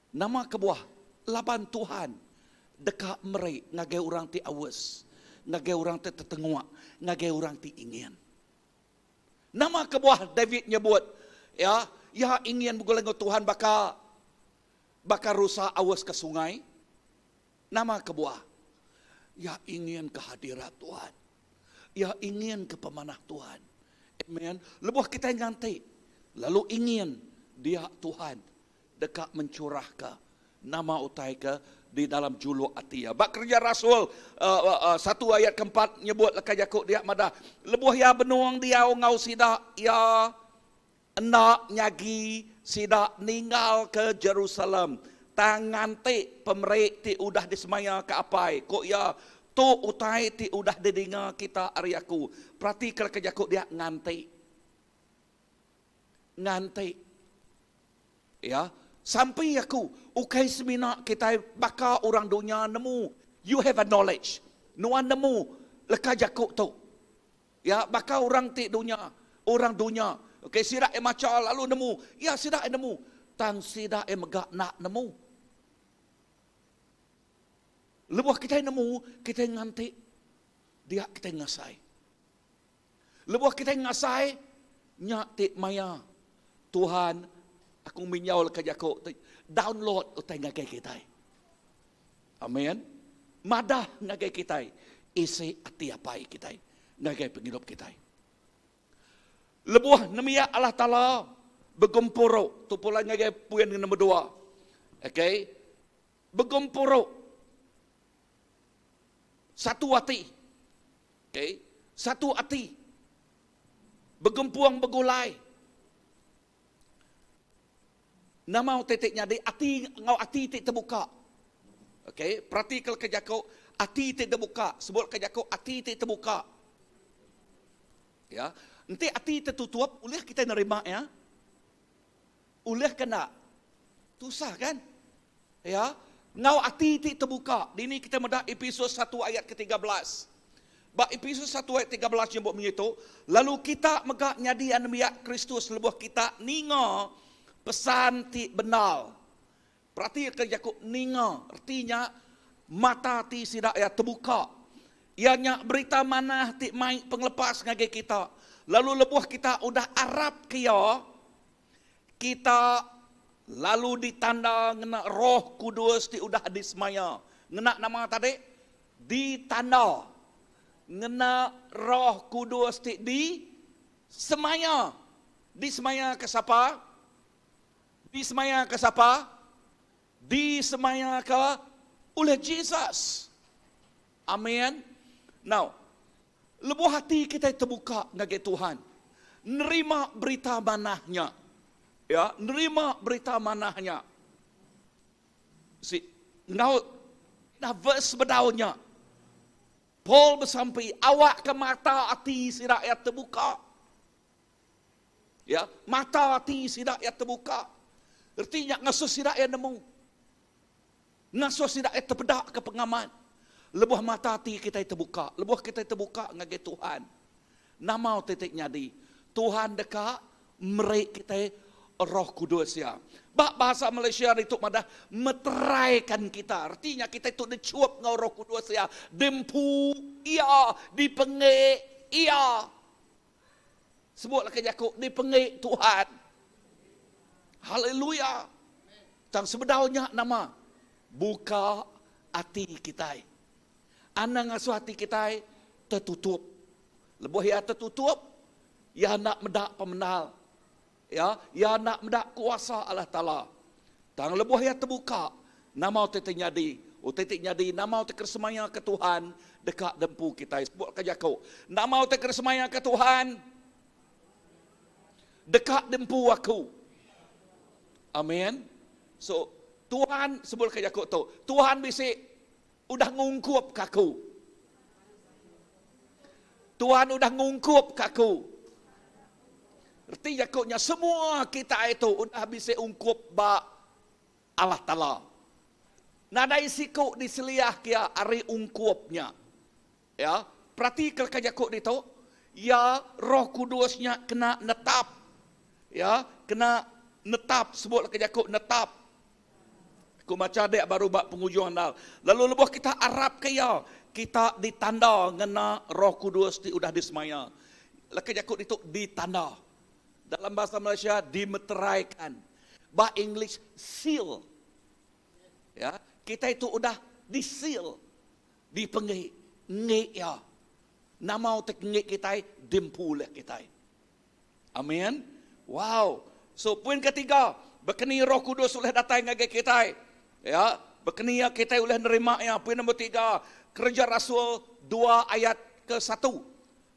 Nama kebuah? Laban Tuhan deka meri ngagai orang ti aus, ngagai orang ti tetenguk, ngagai orang ti ingin. Nama kebuah David nyebut ya, iya ingin begulai enggau Tuhan baka baka rusa aus ke sungai? Nama kebuah? Iya ingin ke hadirat Tuhan. Iya ingin ke pemanah Tuhan. Amen. Lebuh kitai nganti lalu ingin dia Tuhan deka mencurahka nama utai ke di dalam juluk ati iya. Ba Kereja Rasul satu ayat keempat nyebut leka jaku dia madah, lebuh iya benung diau enggau sida, iya enda nyagi sida ninggalka Jerusalem, tang nganti pemeri ti udah disemayaka Apai. Ku iya, Tu utai ti udah didinga kita ari aku. Peratika leka jaku dia, nganti. Nganti. Ya. Sampi aku, ukai semina kitai baka orang dunya nemu, you have a knowledge. Nuan nemu leka jaku tu. Ya, baka orang ti dunya, orang dunya. Okey, sida iya macha lalu nemu. Ya, sida iya nemu. Tang sida iya mega enda nemu. Lebuh kitai nemu, kitai nganti dia kitai ngasai. Lebuh kitai ngasai, nya ti maya Tuhan aku minjau leka jaku ti download utai ngagai kitai. Amen. Madah ngagai kitai isi ati apai kitai ngagai pengidup kitai. Lebuh nembiak Allah Taala begempuru, tu pulai ngagai poin nombor dua. Okey. Begempuru satu ati. Okey, satu ati. Begempung begulai. Nama utai ti nyadi ati enggau ati ti tebuka. Okey, peratika leka jaku ati ti tebuka. Sebut leka jaku ati ti tebuka. Ya, enti ati tetutup ulih kitai nerima iya? Ulih ke enda? Tusah kan? Ya, enggau ati ti tebuka. Dini kitai meda Episus satu ayat ke 13. Ba Episus satu ayat 13 nyebut munyi tu, lalu kita mega nyadi anembiak Kristus lebuh kita ninga pesan ti bendar. Peratika jaku ninga, reti nya mata ati sida iya tebuka. Iya nya berita manah ti mai pengelepas ngagai kita. Lalu lebuh kita udah arapka iya, Kita lalu ditanda ngena Roh Kudus ti udah disemaya. Ngena nama tadi? Ditanda ngena Roh Kudus ti disemaya. Disemaya ke sapa? Disemaya ke sapa? Disemaya ke oleh Jesus. Amin. Now, Lebuh ati kitai tebuka ngagai Tuhan, nerima berita manah nya, ya, nerima berita manah nya. Si, enggau dah verse sebedau nya, Paul besampi, awakka mata ati sida iya tebuka. Ya, mata ati sida iya tebuka. Reti nya ngasuh sida iya nemu. Ngasuh sida iya tepedaka pengamat. Lebuh mata ati kitai tebuka, lebuh kitai tebuka ngagai Tuhan, nama utai ti nyadi? Tuhan deka meri kitai Roh Kudus Iya. Ba bahasa Malaysia ditu madah meteraikan kita. Reti nya kitai tu dichup enggau Roh Kudus Iya, diempu Iya, dipenggi Iya. Sebutlah ke jaku dipenggi Tuhan. Haleluya. Tang sebedau nya nama? Buka ati kitai. Anang ngasuh ati kitai tertutup. Lebuh iya tertutup, iya enda meda pemendar. Ya, iya enda meda kuasa Allah Taala. Tang lebuh iya tebuka, nama utai ti nyadi? Utai ti nyadi, nama utai ke disemayaka Tuhan deka dempu kitai. Sebut ka jaku, nama utai ke disemayaka Tuhan deka dempu aku. Amin. So, Tuhan sebut ka jaku tu, Tuhan bisi udah ngungkupka aku. Tuhan udah ngungkupka aku. Reti jaku nya semua kitai tu udah bisi ungkup ba Allah Taala. Nadai siku diseliah kia ari ungkup nya. Ya, peratika leka jaku ditu, ya Roh Kudus nya kena netap. Ya, kena netap sebut leka jaku netap. Aku macha dek baru ba pengujung andal. Lalu lebuh kita arapka iya, kita ditanda ngena Roh Kudus ti udah disemaya. Leka jaku ditu ditanda. Dalam bahasa Malaysia dimeteraikan. Ba English seal. Ya, kita itu udah diseal, dipenggi ngi iya. Nama utai ke ngi kitai diempu ulih kitai. Amin. Wow. So poin ketiga, bekeni Roh Kudus ulih datai ngagai kitai. Ya, bekeni iya kitai ulih nerima iya. Poin nombor tiga, Kereja Rasul dua ayat ke satu.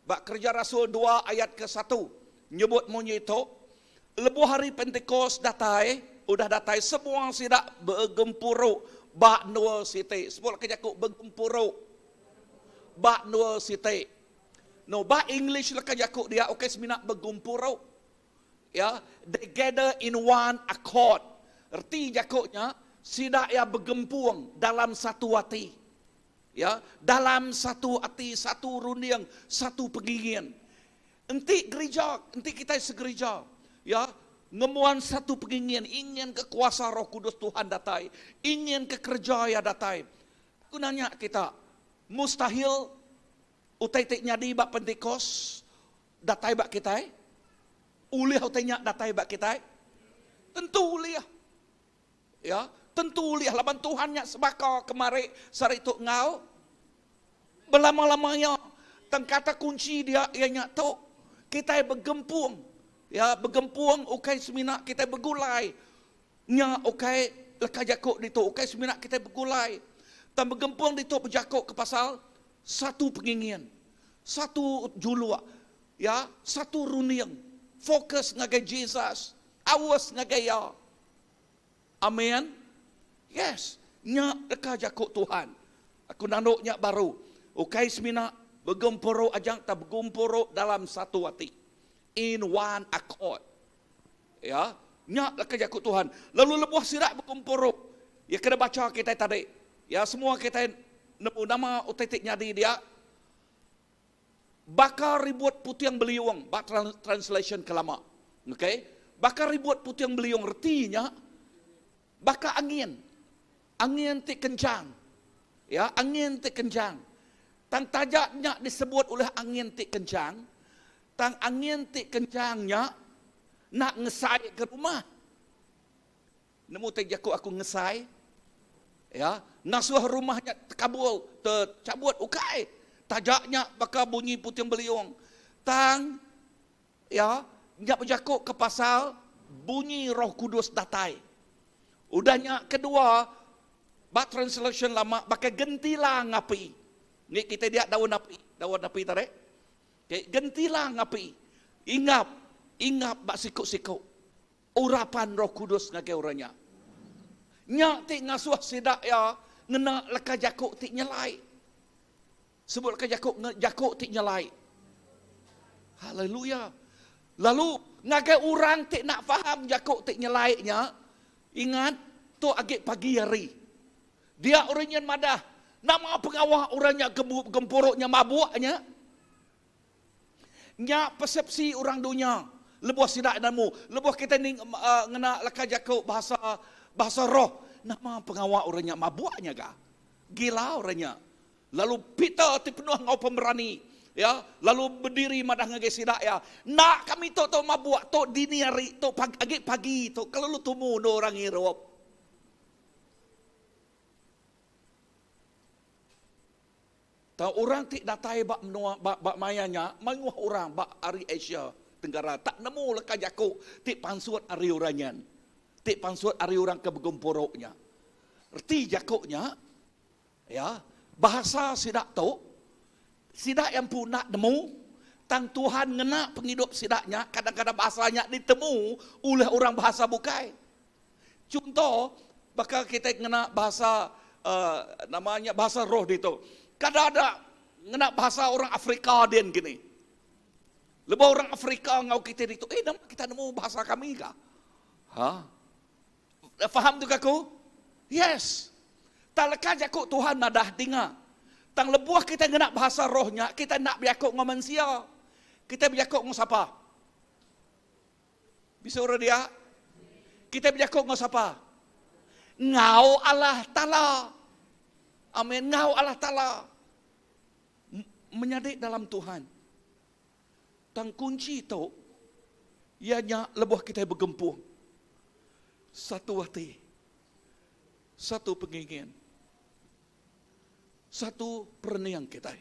Ba Kereja Rasul dua ayat ke satu nyebut munyi tu, Lebuh hari Pentikos datai, udah datai semua sida begempuru ba endur siti. Sebut ke jaku begempuru ba endur siti. No, ba English leka jaku dia ukai semina begumpuru. Ya, they gather in one accord. Reti jaku nya, sida iya begempung dalam satu ati. Ya, dalam satu ati, satu runding, satu pengingin. Enti gerija, enti kitai segerija, ya, ngembuan satu pengingin, ingin ke kuasa Roh Kudus Tuhan datai, ingin ke kereja iya datai. Aku nanya kita, mustahil Utai ti nyadi ba Pentikos datai ba kitai? Ulih utai nya datai ba kitai? Tentu ulih. Ya, tentu ulih laban Tuhan nya sebaka kemari, sehari tu enggau belama-lama iya. Tang kata kunchi dia iya nya tu, kitai begempung. Ya, begempung ukai semina kitai begulai. Nya ukai leka jaku ditu, ukai semina kitai begulai. Tang begempung ditu bejaku ke pasal satu pengingin, satu juluk, ya, satu runding, fokus ngagai Jesus, aus ngagai Iya. Amen. Yes, nya leka jaku Tuhan. Aku nandu nya baru, ukai semina begempuru aja tang begempuru dalam satu ati. In one accord. Ya, nya leka jaku Tuhan. Lalu lebuh sida begempuru, ya kena bacha kitai tadi. Ya, semua kitai nemu nama utai ti nyadi dia. Baka ribut puting beliung ba translation ke lama. Okey. Baka ribut puting beliung reti nya baka angin. Angin ti kencang. Ya, angin ti kencang. Tang taja nya disebut ulih angin ti kencang, tang angin ti kencang nya enda ngesai ke rumah. Nemu ti jaku aku ngesai? Ya, ngasuh rumah nya tekabul, techabut ukai. Taja nya baka bunyi puting beliung. Tang ya, nya bejaku ke pasal bunyi Roh Kudus datai. Udah nya kedua, ba translation lama baka gentilang api. Ngi kitai dia daun api, daun api tadi. Okay, gentilang api. Ingap, ingap ba siku-siku. Urapan Roh Kudus ngagai orang nya. Nya ti ngasuh sida iya ngena leka jaku ti nyelai. Sebut leka jaku jaku ti nyelai. Haleluya. Lalu ngagai orang ti enda faham jaku ti nyelai nya, ingat tu agi pagi hari. Dia orang nyin madah, nama pengawa orang nya gempuru nya mabuk nya? Nya persepsi orang dunya lebuh sida nemu, lebuh kitai ngena leka jaku bahasa bahasa roh, nama pengawa orang nya mabuk nya ga? Gila orang nya. Lalu Peter ti penuh enggau pemerani, ya, lalu bediri madah ngagai sida iya, Enda kami tu tu mabuk tu dini hari tu agi pagi tu kelalu tumu endur orang ngirup. Tang orang ti datai ba menua ba ba maya nya mayuh orang ba ari Asia Tenggara tak nemu leka jaku ti pansut ari orang nyen, ti pansut ari orang ke begempuru nya. Reti jaku nya, Ya, bahasa sida tu, sida iya empu enda nemu, tang Tuhan ngena pengidup sida nya, kadang-kadang bahasa nya ditemu ulih orang bahasa bukai. Chunto, baka kitai ngena bahasa uhh nama nya bahasa roh ditu. Kada ada ngena bahasa orang Afrika din kini. Lebuh orang Afrika enggau kitai ditu, eh nama kita nemu bahasa kami ka? Ha? Faham tu ka aku? Yes. Tang leka jaku Tuhan madah dinga. Tang lebuh kitai ngena bahasa roh nya, kitai enda bejaku enggau mensia. Kitai bejaku enggau sapa? Bisi orang dia? Kitai bejaku enggau sapa? Enggau Allah Taala. Amin. Enggau Allah Taala. Menyadi dalam Tuhan. Tang kunchi tu iya nya lebuh kitai begempung satu ati, satu pengingin, satu perening kitai.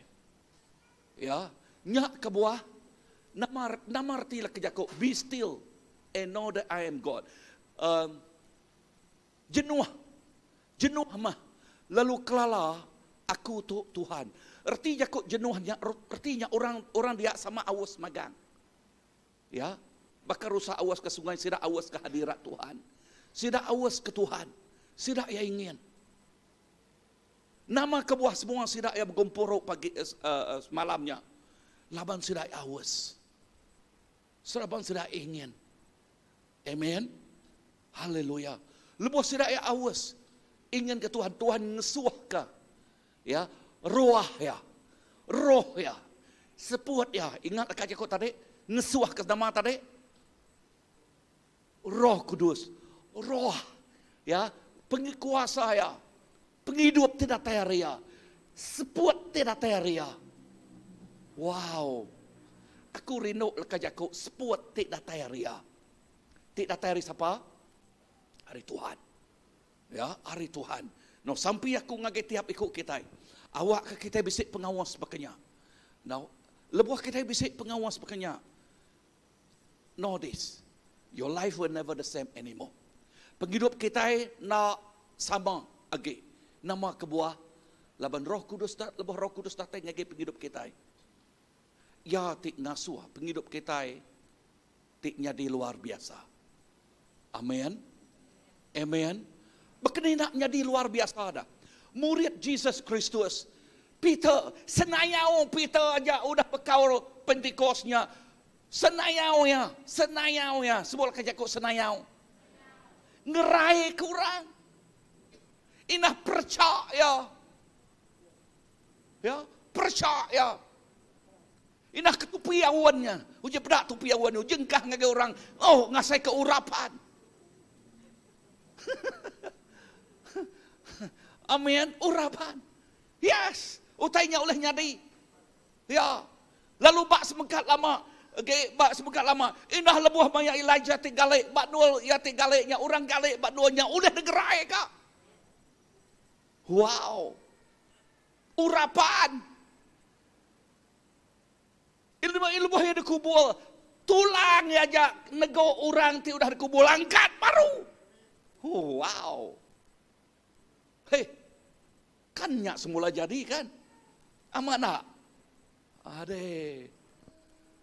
Ya, nya kebuah nama nama reti leka jaku be still and know that I am God. Um, jenuh jenuh mah lalu kelala aku tu Tuhan. Reti jaku jenuh nya reti nya orang orang dia sama aus magang. Ya, baka rusa aus ke sungai sida aus ke hadirat Tuhan. Sida aus ke Tuhan. Sida iya ingin. Nama kebuah semua sida iya begempuru pagi semalam nya? Laban sida iya aus. Selaban sida ingin. Amen. Haleluya. Lebuh sida iya aus, ingin ke Tuhan, Tuhan ngesuhka ya ruah iya, roh iya, seput iya. Ingat ka jaku tadi? Ngesuhka nama tadi? Roh Kudus, roh ya, pengikuasa ya, pengidup ti datai ari iya, seput ti datai ari iya. Wow. Aku rindu leka jaku seput ti datai ari iya. Ti datai ari sapa? Ari Tuhan. Ya, ari Tuhan. No, sampi aku ngagai tiap iku kitai. Awakka kitai bisi pengawas baka nya. No, lebuh kitai bisi pengawas baka nya, Know this, your life will never the same anymore. Pengidup kitai enda sama agi. Nama kebuah? Laban Roh Kudus da, lebuh Roh Kudus datai ngagai pengidup kitai, Iya ti ngasuh pengidup kitai ti nyadi luar biasa. Amen. Amen. Baka ni enda nyadi luar biasa dah? Murid Jesus Kristus, Peter, senayau Peter aja udah bekau Pentikos nya Senayau iya, senayau iya, sebut leka jaku senayau. Ngerai ke orang. Inah perecha iya. Ya, perecha iya. Inah ke tupi awan nya. Uji peda tupi awan nya, uji engkah ngagai orang. Oh, ngasai ke urapan. Amin, urapan. Yes, utai nya ulih nyadi. Ya. Lalu ba semengkat lama, agi ba semengkat lama, indah lebuh maya Elijah ti gali ba endur iya ti gali nya, orang gali ba endur nya ulih digerai ka. Wow. Urapan. Lebuh iya dikubur, tulang iya aja nego orang ti udah dikubur angkat baru. Wow. Hei. Kan nya semula jadi kan? Amat enda? Ade.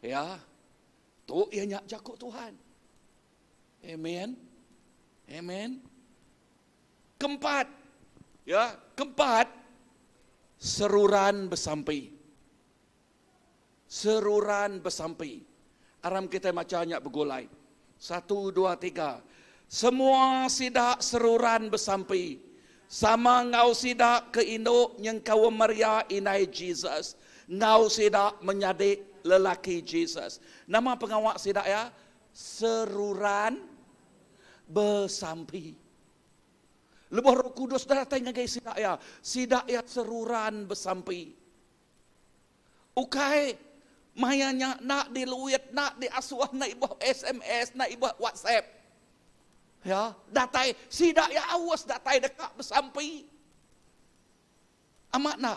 Ya. Tu iya nya jaku Tuhan. Amen. Amen. Keempat. Ya, keempat seruran besampi. Seruran besampi. Aram kitai macha nya begulai. Satu, dua, tiga. Semua sida seruran besampi. Sama enggau sida ke indu nyengkaum Maria indai Jesus enggau sida menyadi lelaki Jesus. Nama pengawa sida iya? Seruran besampi. Lebuh Roh Kudus datai ngagai sida iya, sida iya seruran besampi. Ukai maya nya enda diluit, enda diasuh, enda ibuh sms, enda ibuh whatsapp. Ya, datai sida iya aus datai deka besampi. Amat enda?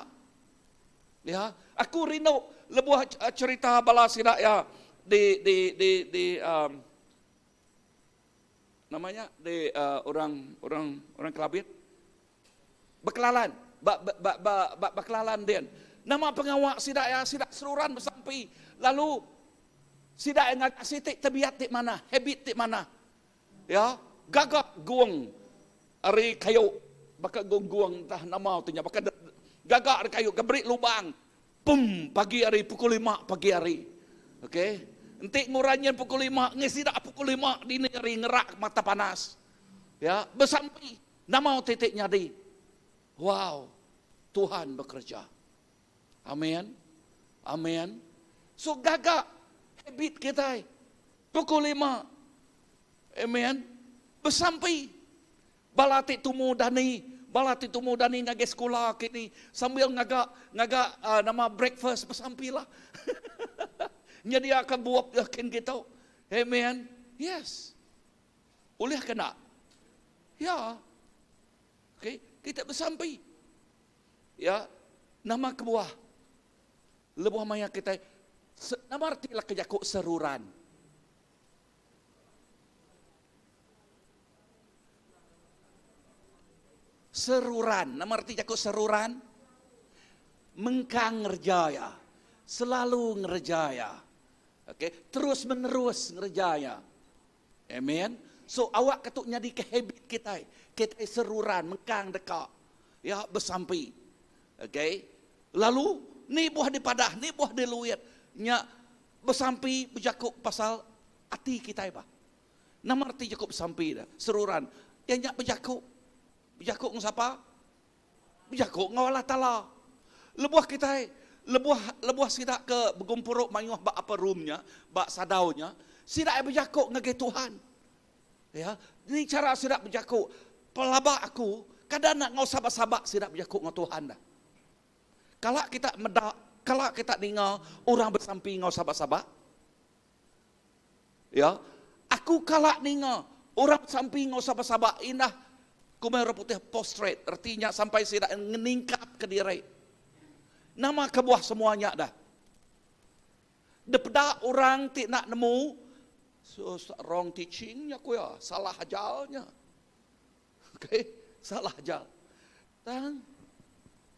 Ya, aku rindu lebuh cherita bala sida iya di di di di um, nama nya di uh, orang orang orang Kelabit. Bekelalan ba ba ba ba bekelalan din. Nama pengawa sida iya sida seruran besampi lalu sida iya ngaga siti tebiat ti manah, habit ti manah. Ya, gaga gung ari kayu baka gung-gung entah nama utai nya baka gaga ari kayu ke beri lubang pum pagi hari pukul lima pagi hari. Okey. Enti nguran nyin pukul lima ngi sida pukul lima dini hari ngerak mata panas. Ya, besampi. Nama utai ti nyadi? Wow! Tuhan bekereja. Amen. Amen. So gaga habit kitai. Pukul lima. Amen. Besampi. Bala ti tumu dani, bala ti tumu dani ngagai sekula kini sambil ngaga ngaga uh, nama breakfast besampi lah. Nyediaka bup yakin kita. Amen. Yes. Ulih ke enda? Ya. Okay. Kita besampi. Ya. Nama kebuah? Lebuh maya kita nama arti lah ke jaku seruran. Seruran. Nama arti jaku seruran? Mengkang ngereja iya. Selalu ngereja iya. Okay. Terus menerus ngereja iya. Amen. So awak ke tu nyadi ke habit kitai. Kitai seruran mengkang deka ya besampi. Okay. Lalu ni buah dipadah, ni buah diluit nya Besampi bejaku pasal ati kitai bah. Nama reti jaku besampi dah? Seruran. Iya nya bejaku. Bejaku enggau sapa? Bejaku enggau Allah Taala. Lebuh kitai, lebuh lebuh sida ke begumpuru mayuh ba upper room nya, ba sadau nya, sida iya bejaku ngagai Tuhan. Ya, ni chara sida bejaku. Pelaba aku, kada enda enggau sabak-sabak sida bejaku enggau Tuhan dah. Kala kita meda, kala kita ninga orang besampi enggau sabak-sabak? Ya, aku kala ninga orang besampi enggau sabak-sabak indah kumbai orang putih prostrate, reti nya sampai sida ngeningkap ke diri. Nama kebuah semua nya dah? Depeda orang ti enda nemu, so, wrong teaching nya ku iya, salah ajar nya. Okay, salah ajar. Tang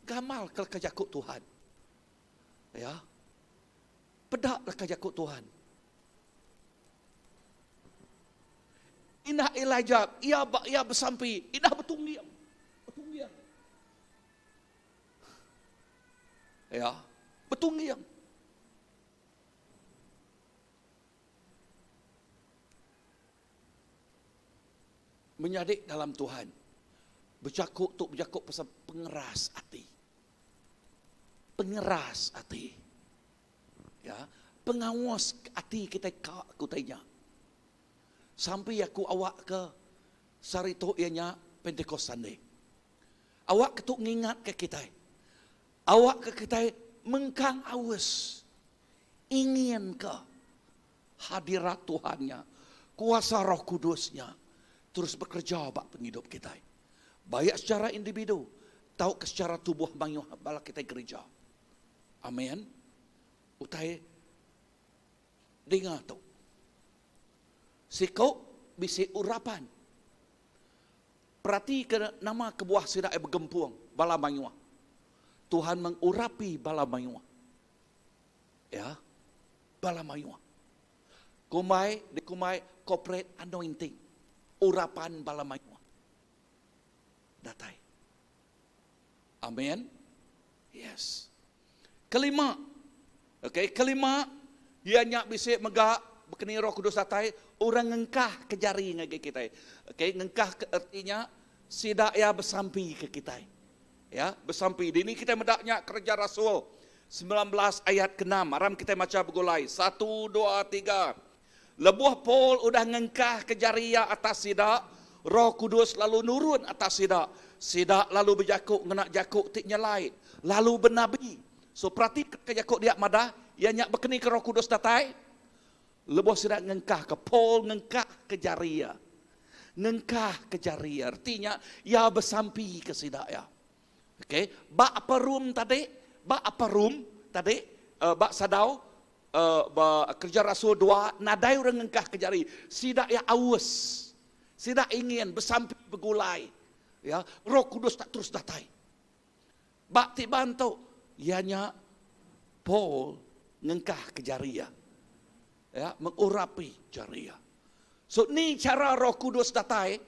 gamal ke leka jaku Tuhan. Ya. Peda leka jaku Tuhan. Indah Elijah, ia ia besampi, indah betungging. Betungging. Ya, betungging. Menyadi dalam Tuhan. Bejaku tu bejaku pasal pengeras ati. Pengeras ati. Ya, pengawas ati kitai ka ku utai nya. Sampi aku awak ke sehari tu iya nya Pentecost Sunday. Awak ke tu ngingat ke kitai. Awak ke kitai mengkang aus ingin ke Hadirat Tuhan nya, kuasa Roh Kudus nya terus bekereja ba pengidup kitai. Baik secara individu tauka secara tubuh mayuh bala kitai gerija. Amen. Utai dinga tu. Siku bisi urapan. Peratika nama kebuah sida iya begempung bala mayuh. Tuhan mengurapi bala mayuh. Ya. Bala mayuh. Kumbai dikumbai corporate anointing. Urapan bala mayuh. Datai. Amen. Yes. Kelima. Okay, kelima iya nya bisi mega bekeni Roh Kudus datai orang ngengkah ke jari ngagai kitai. Okay, ngengkah ke erti nya sida iya besampi ke kitai. Ya, besampi. Dini kitai meda nya Kereja Rasul 19 ayat keenam. Aram kitai macha begulai. Satu, dua, tiga. Lebuh Paul udah ngengkahka jari iya atas sida, Roh Kudus lalu nurun atas sida. Sida lalu bejaku ngena jaku ti nyelai, lalu benabi. So peratika jaku dia madah, iya nya bekeni ke Roh Kudus datai? Lebuh sida ngengkahka, Paul ngengkahka jari iya. Ngengkahka jari iya. Reti nya, iya besampi ke sida iya. Okay. Ba upper room tadi, ba upper room tadi, uh, ba sadau, uh, ba kerja rasul dua, nadai orang ngengkahka jari. Sida iya aus. Sida ingin besampi begulai. Ya, Roh Kudus tak terus datai. Ba ti bantu, iya nya Paul ngengkahka jari iya. Ya, mengurapi jari iya. So ni chara Roh Kudus datai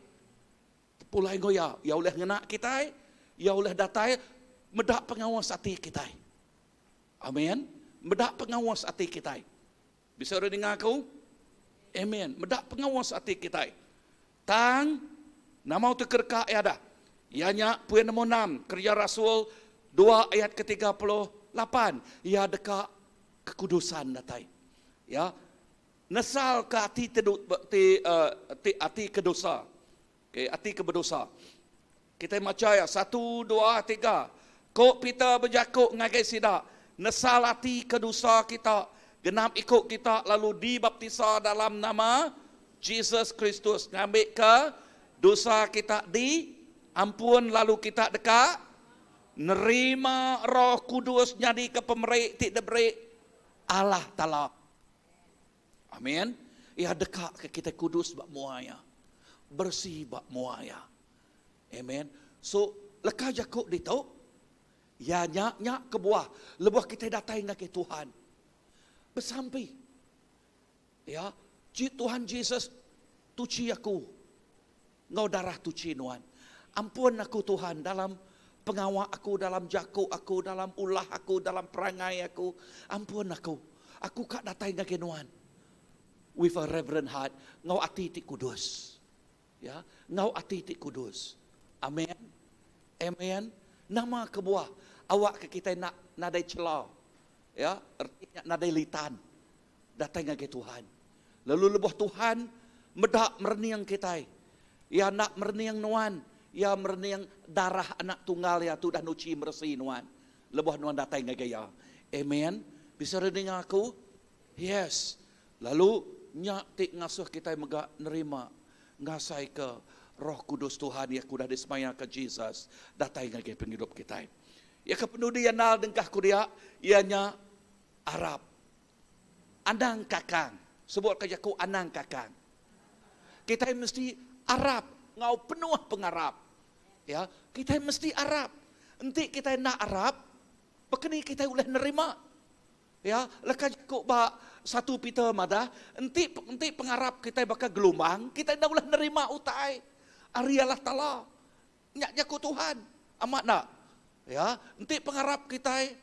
pulai enggau iya. Iya ulih ngena kitai, iya ulih datai meda pengawas ati kitai. Amen. Meda pengawas ati kitai. Bisi orang ninga aku? Amen. Meda pengawas ati kitai. Tang, nama utai ke deka iya dah? Iya nya poin nombor enam, Kereja Rasul dua ayat ke 38. Iya deka kekudusan datai. Ya. Nesal ke ati ti ti ti ati ke dosa. Okay, ati ke bedosa. Kitai macha iya, satu, dua, tiga. Ku Peter bejaku ngagai sida, Nesal ati ke dosa kita, genap iku kita lalu dibaptisa dalam nama Jesus Kristus ngambika dosa kita diampun lalu kita deka nerima Roh Kudus nyadika pemeri ti diberi Allah Taala. Amin. Iya deka ke kitai kudus ba mua Iya, beresi ba mua Iya. Amen. So, leka jaku ditu, iya nya nya kebuah lebuh kitai datai ngagai Tuhan, besampi. Ya, Tuhan Jesus tuchi aku enggau darah tuchi nuan. Ampun aku Tuhan dalam pengawa aku, dalam jaku aku, dalam ulah aku, dalam perangai aku. Ampun aku. Aku ka datai ngagai nuan with a reverent heart, enggau ati ti kudus. Ya, enggau ati ti kudus. Amen. Amen. Nama kebuah awakka kitai enda nadai chela. Ya, reti nya nadai litan datai ngagai Tuhan. Lalu lebuh Tuhan meda merening kitai, Iya enda merening nuan, Iya merening darah Anak Tunggal Iya ti udah nuchi meresi nuan lebuh nuan datai ngagai Iya. Amen. Bisa re ninga aku? Yes. Lalu nya ti ngasuh kitai mega nerima ngasaika Roh Kudus Tuhan iya ke udah disemayaka Jesus datai ngagai pengidup kitai. Iya ke penudi andal dengkah ku dia, iya nya arap. Anang kakang. Sebut ka jaku anang kakang. Kitai mesti arap enggau penuh pengarap. Ya, kitai mesti arap. Enti kitai enda arap, baka ni kitai ulih nerima? Ya, leka jaku ba satu Peter madah, enti enti pengarap kitai baka gelumbang, kitai enda ulih nerima utai ari Allah Taala. Nya jaku Tuhan. Amat enda? Ya, enti pengarap kitai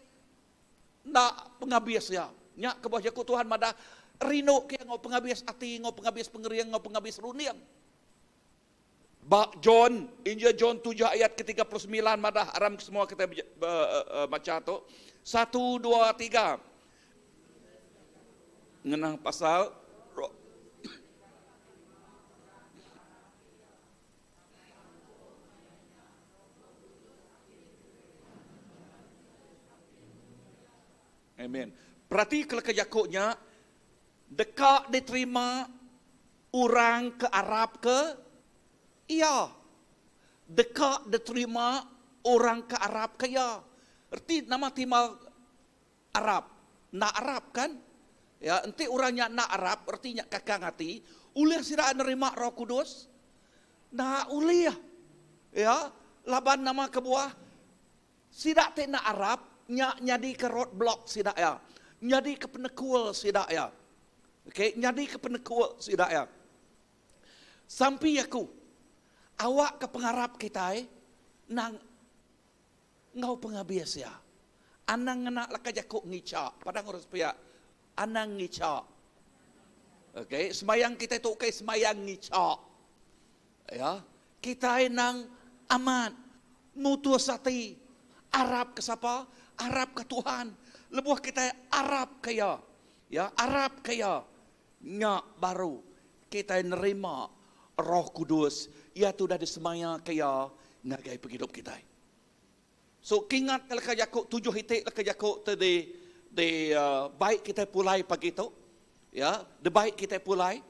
enda pengabis iya. Nya kebuah jaku Tuhan madah, rindu ke iya enggau pengabis ati, enggau pengabis pengering, enggau pengabis runding. Ba John, Injil John tujuh ayat ke 39 madah aram semua kitai macha tu. Satu, dua, tiga. Ngenang pasal roh. Amen. Perati ke leka jaku nya deka diterima orang ke arap ke iya. Deka diterima orang ke arap ke iya. Reti nama timbal arap? Enda arap kan? Ya, enti orang nya enda arap, reti nya kakang ati, ulih sida nerima Roh Kudus? Enda ulih. Ya, laban nama kebuah? Sida ti enda arap nya nyadika roadblock sida iya, nyadika penekul sida iya. Okey, nyadika penekul sida iya. Sampi aku, awakka pengarap kitai nang enggau pengabis iya. Anang ngena leka jaku ngicha, padang orang sepiak, anang ngicha. Okey, sembayang kitai tu ukai sembayang ngicha. Ya, kitai nang amat mutus ati arap ke sapa? Arap ke Tuhan. Lebuh kitai arap ke Iya, ya, arap ke Iya, nya baru kitai nerima Roh Kudus Iya ti udah disemaya ke Iya ngagai pengidup kitai. So kingat ke leka jaku tujuh iti leka jaku ti di di bai kitai pulai pagi tu ya dibai kitai pulai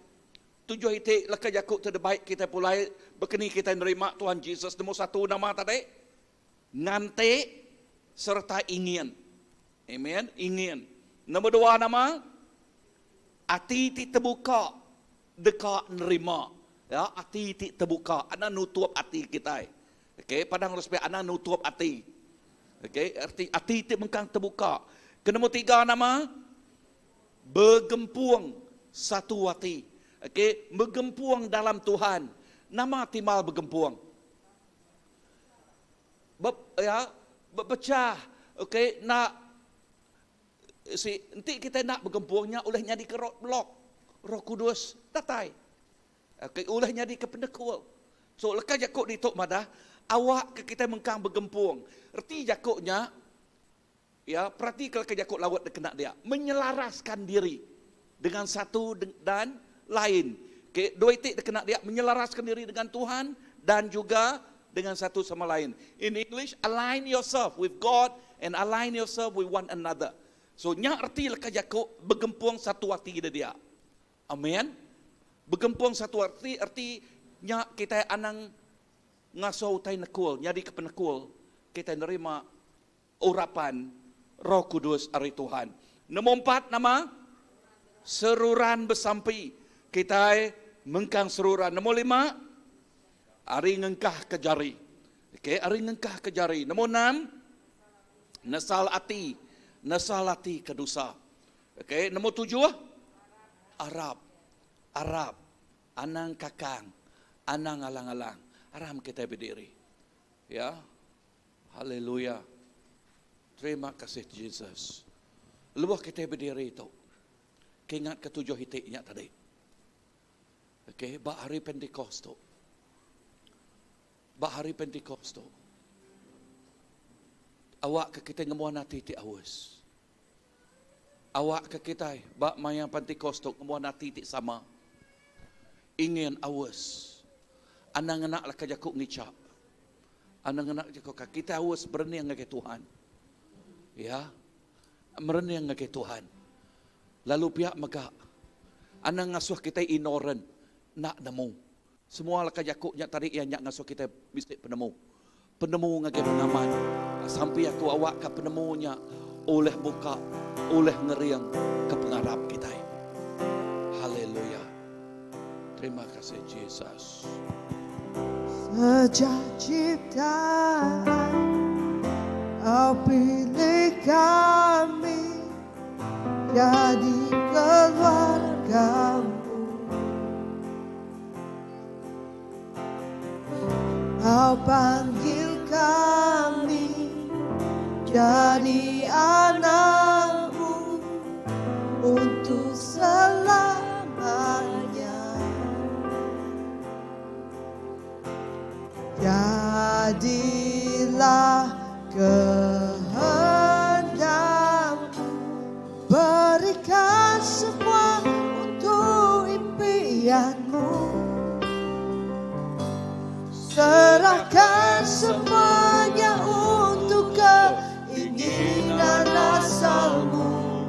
tujuh iti leka jaku ti dibai kitai pulai bekeni kitai nerima Tuhan Jesus nombor satu nama tadi nganti sereta ingin amen ingin nombor dua nama ati ti tebuka deka nerima ya ati ti tebuka anang nutup ati kitai. Okey, padang resmi anang nutup ati. Okey, erti ati ti mengkang tebuka. Ke nombor tiga nama? Begempung satu ati. Okey, begempung dalam Tuhan. Nama timbal begempung? Be, ya, bepecah. Okey, nak si enti kita nak begempung nya ulih nyadi ke roadblock. Roh Kudus datai. Ke ulih nyadika penekul. So leka jaku ditu madah awak ke kitai mengkang begempung. Reti jaku nya iya peratika leka jaku laut dikena dia, menyelaraskan diri. dengan satu dan lain. Okay, dua iti dikena dia menyelaraskan diri dengan Tuhan dan juga dengan satu sama lain. In English, align yourself with God and align yourself with one another. So nya reti leka jaku begempung satu ati da dia. Amen. Begempung satu ati reti nya kitai anang ngasuh utai nekul nyadi ke penekul kitai nerima urapan Roh Kudus ari Tuhan. Nombor empat nama? Seruran besampi. Kitai mengkang seruran. Nombor lima? Ari ngengkah ke jari. Okey, ari ngengkah ke jari. Nombor enam? Nesal ati. Nesal ati ke dosa. Okey, nombor tujuh? Arap. Arap. Anang kakang. Anang alang-alang. Aram kitai bediri. Ya. Haleluya. Terima kasih Jesus. Lebuh kitai bediri tu, kingat ke tujuh iti nya tadi. Okey, ba hari Pentecost tu. Ba hari Pentecost tu. Awak ke kitai ngembuan ati ti aus. Awak ke kitai ba maya Pentecost tu ngembuan ati ti sama. Ingin aus. Anang ngena leka jaku ngicha. Anang ngena jaku ka kitai aus berening ngagai Tuhan. Ya. Merening ngagai Tuhan. Lalu pia mega anang ngasuh kitai ignorant enda nemu. Semua leka jaku nya tadi iya nya ngasuh kitai bisi penemu. Penemu ngagai pengamat. Sampi aku awakka penemu nya ulih muka, ulih ngering ke pengarap kitai. Haleluya. Terima kasih Jesus. Sejak ciptaan Kau pilih kami Jadi keluargamu Kau panggil kami Jadi anakmu Untuk selamanya Jadilah kehendakmu Berikan semua untuk impianmu Serahkan semuanya untuk keinginan asalmu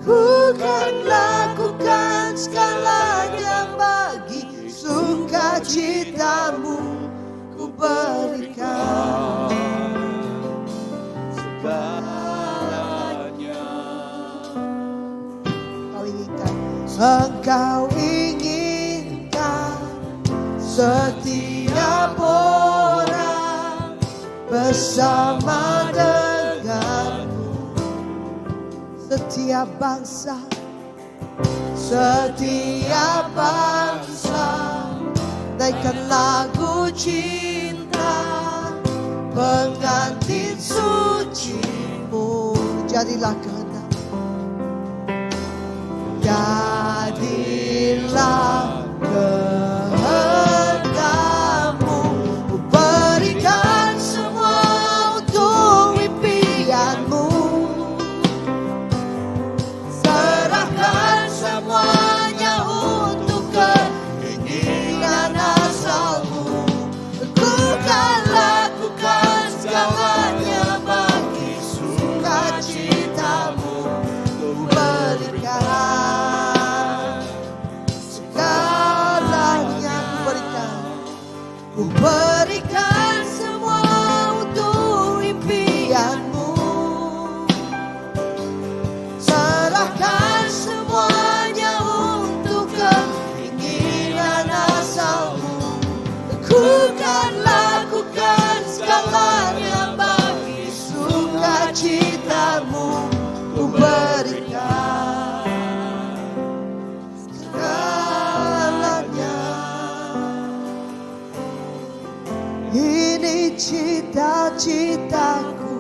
Ku kan lakukan segalanya bagi sukacitamu Ku berikan Segalanya. Kau inginkan Engkau inginkan setiap orang bersama denganmu Setiap bangsa Setiap bangsa Naikkan lagu cinta Pengantin sucimu Jadilah kehendak Jadilah kehendakmu Ku berikan semua untuk impianmu Serahkan semuanya untuk keinginan asalmu Ku kan lakukan segalanya bagi sukacitamu Ku berikan segalanya. Ku berikan, ku berikan semua untuk impianmu Serahkan semuanya untuk keinginan asalmu Ku kan lakukan segalanya bagi sukacitamu Ku berikan segalanya Ini cita-citaku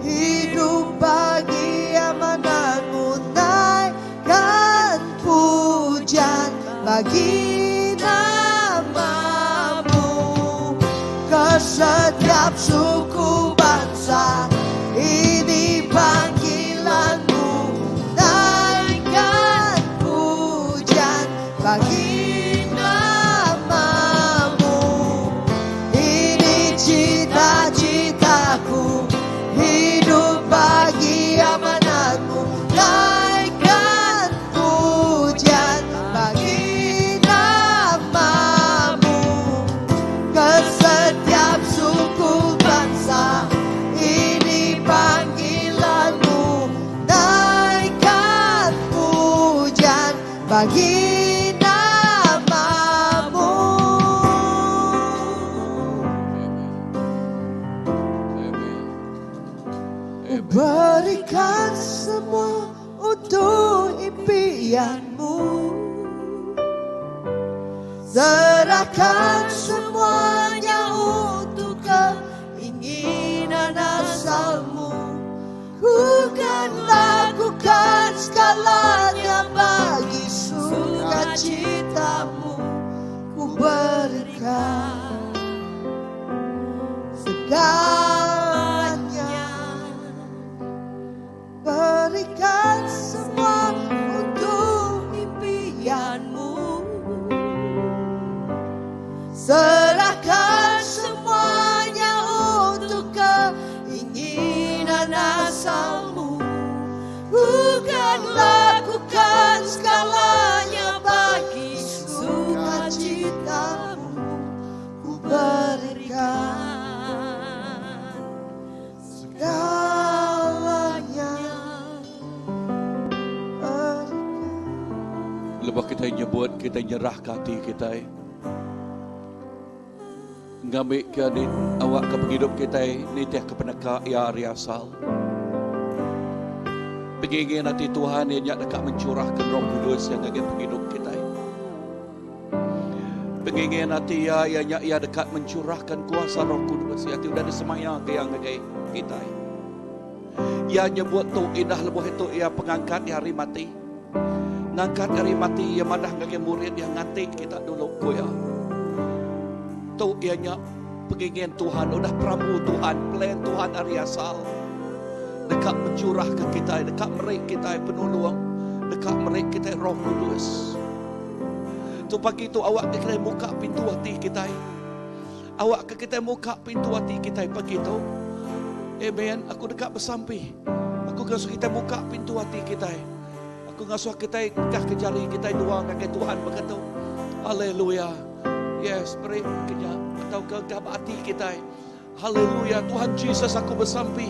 Hidup bagi amanatmu Naikkan pujian bagi namamu Ke setiap suku bangsa Ini panggilanmu Naikkan pujian. Bagi namamu. Berikan semua untuk impianmu. Serahkan semuanya untuk keinginan asalmu. Ku kan lakukan segalanya bagi sukacitamu. Ku berikan segalanya. Berikan semua untuk impianmu. Serahkan semuanya untuk keinginan asalmu. Ku kan lakukan segalanya bagi sukacitamu. Ku berikan segalanya. Lebuh kitai nyebut kitai nyerahka ati kitai ngambika awakka pengidup kitai nitihka peneka Iya ari asal. Pengingin ati Tuhan iya nya deka mencurahka Roh Kudus iya ngagai pengidup kitai. Pengingin ati iya iya nya iya deka mencurahkan kuasa Roh Kudus iya ti udah disemayaka iya ngagai kitai. Iya nyebut tu indah lebuh itu iya pengangkat iya ari mati. Ngangkat ari mati iya madah ngagai murid iya nganti kita dulu ku iya. Tu iya nya pengingin Tuhan udah perambu Tuhan plan Tuhan ari asal deka mencurahka kitai deka meri kitai penulung deka meri kitai Roh Kudus. Tu pagi tu awak kitai muka pintu ati kitai. Awakka kitai muka pintu ati kitai pagi tu. Amen. Aku deka besampi. Aku ngasuh kitai muka pintu ati kitai. Aku ngasuh kitai ngengkahka jari kitai dua ngagai Tuhan baka tu. Haleluya. Yes, beri ke nya atauka engkah ba ati kitai. Haleluya. Tuhan Jesus aku besampi.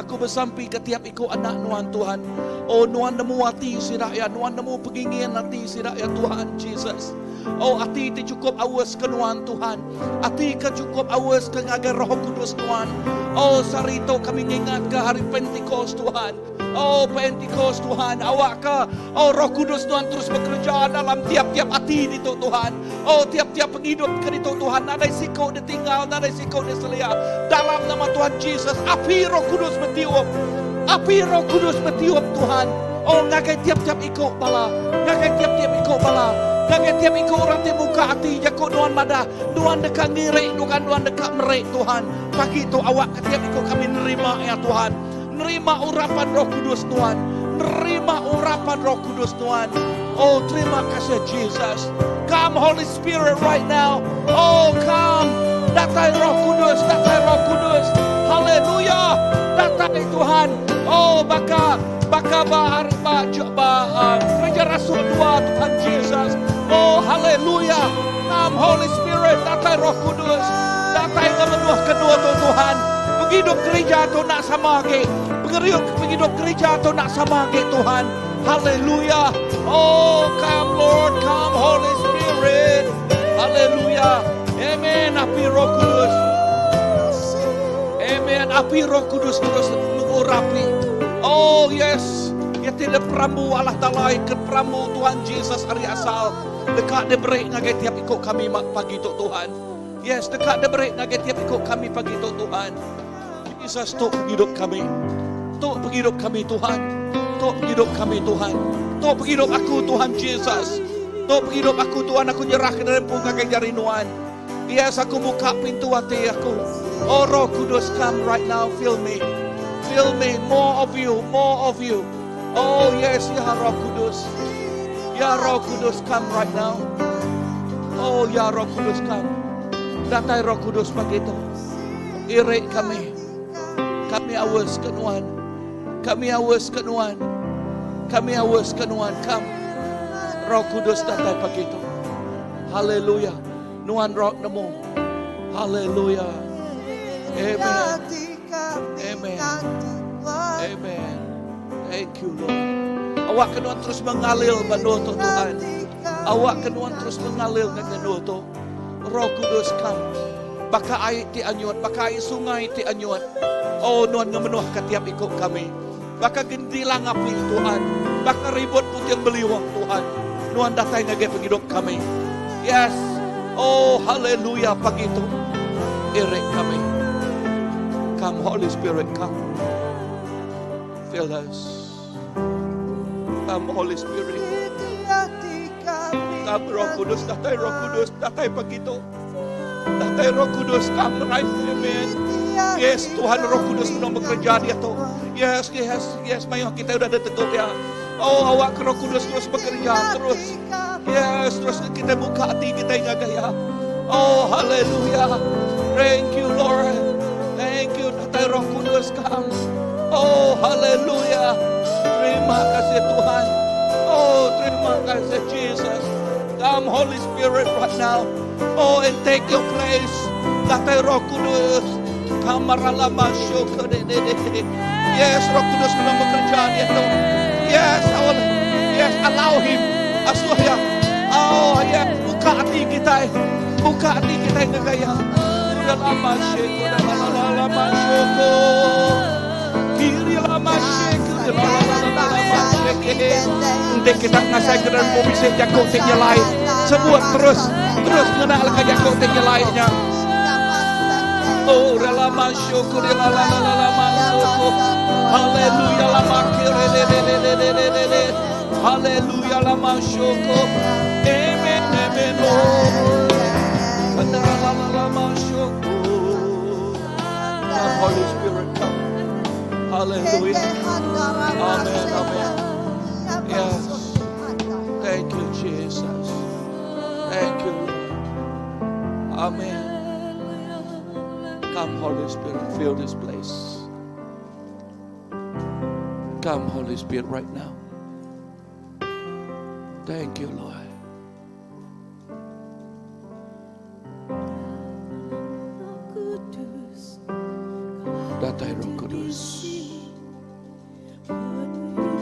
Aku besampi ke tiap iku anak nuan Tuhan. Oh nuan nemu ati sida ya, nuan nemu pengingin ati sida ya Tuhan Jesus. Oh ati ti chukup aus ke nuan Tuhan. Ati ke chukup aus ke ngagai Roh Kudus nuan. Oh sehari tu kami ngingatka hari Pentikos Tuhan. Oh Pentikos Tuhan, awakka oh Roh Kudus Tuhan terus bekereja dalam tiap-tiap ati ditu Tuhan. Oh tiap-tiap pengidup ke ditu Tuhan, nadai siku ditinggal, nadai siku diselia. Dalam nama Tuhan Jesus, api Roh Kudus betiup. Api Roh Kudus betiup Tuhan. Oh ngagai tiap-tiap iku bala, ngagai tiap-tiap iku bala, ngagai tiap iku orang ti muka ati jaku nuan madah, nuan deka ngiri, nuan nuan deka meri Tuhan. Pagi tu awakka tiap iku kami nerima iya Tuhan. Nerima urapan Roh Kudus Tuhan. Nerima urapan Roh Kudus Tuhan. Oh, terima kasih Jesus. Come Holy Spirit right now. Oh, come. Datai Roh Kudus, datai Roh Kudus. Haleluya. Datai Tuhan. Oh, baka baka ba ba ba uh, Gereja Rasul 2 Tuhan Jesus. Oh, haleluya. Come Holy Spirit, datai Roh Kudus. Datai ke menua kedua tu Tuhan. Pengidup gereja tu enda sama agi. Pengeriut pengidup gereja tu enda sama agi Tuhan. Haleluya. Oh, come Lord, come Holy Spirit. Haleluya. Amen. Api Roh Kudus. Amen. Api Roh Kudus terus mengurapi. Oh, yes. Ya tidak perambu Allah Ta'ala ke perambu Tuhan Jesus hari asal. Deka diberi ngagai tiap iku kami pagi tu Tuhan. Yes, deka diberi ngagai tiap iku kami pagi tu Tuhan. Jesus tu pengidup kami. Tu pengidup kami Tuhan. Tu pengidup kami Tuhan. Tu pengidup aku Tuhan Jesus. Tu pengidup aku Tuhan aku nyerah ke dalam pun ngagai jari nuan. Yes, aku buka pintu hati aku. Oh Roh Kudus come right now fill me. Fill me more of you, more of you. Oh yes, ya Roh Kudus. Ya Roh Kudus come right now. Oh ya Roh Kudus come. Datai Roh Kudus pagi tu. Irik kami. Kami aus ke nuan. Kami aus ke nuan. Kami aus ke nuan. Come. Roh Kudus datai pagi tu. Haleluya. Nuan roh nemu. Haleluya. Amen. Amen. Amen. Thank you Lord. Awak ke nuan terus mengalir ba endur tu Tuhan. Awak ke nuan terus mengalir ngagai endur tu. Roh Kudus come. Baka ai ti anyut, baka ai sungai ti anyut. Oh nuan ngemenuhka tiap iku kami. Baka gendilang api Tuhan, baka ribut puting beliung Tuhan. Nuan datai ngagai pengidup kami. Yes. Oh haleluya pagi tu. Iring kami. Come Holy Spirit come. Fill us. Come Holy Spirit. Come Roh Kudus, datai Roh Kudus, datai pagi tu. Datai Roh Kudus, come right amen. Yes, Tuhan Roh Kudus benung bekerja diatu. Yes, yes, yes, mayuh kita udah ditegup ya. Oh, awak ke Roh Kudus terus bekerja terus. Yes, terus kita buka hati kita ngagai ya. Oh, haleluya. Thank you, Lord. Thank you, datai Roh Kudus come. Oh, haleluya. Terima kasih Tuhan. Oh, terima kasih Jesus. Come Holy Spirit right now. Oh, and take your place. Datai Roh Kudus. Kamaralama syukur de de de. Yes, Roh Kudus sedang bekerja dia tu. Yes, our, yes, allow him. Asuh ya. Oh, ya, buka hati kita. Buka hati kita yang kaya. Sudah lama syukur, dah lama syukur. Kiri lama syukur, dah lama syukur. Enti kita ngasai ke dalam bisi jaku ti nyelai. Sebut terus, terus ngena leka jaku ti nyelai nya. Oh, lama syukur, la la la la lama syukur. Haleluya lama kiri le le le le le le le le. Haleluya lama syukur. Amen, amen, Lord. La la la lama syukur. Come, Holy Spirit, come. Hallelujah. Amen, amen. Yes. Thank you, Jesus. Thank you, Lord. Amen. Come, Holy Spirit, fill this place. Come, Holy Spirit, right now. Thank you, Lord. Datai Roh Kudus.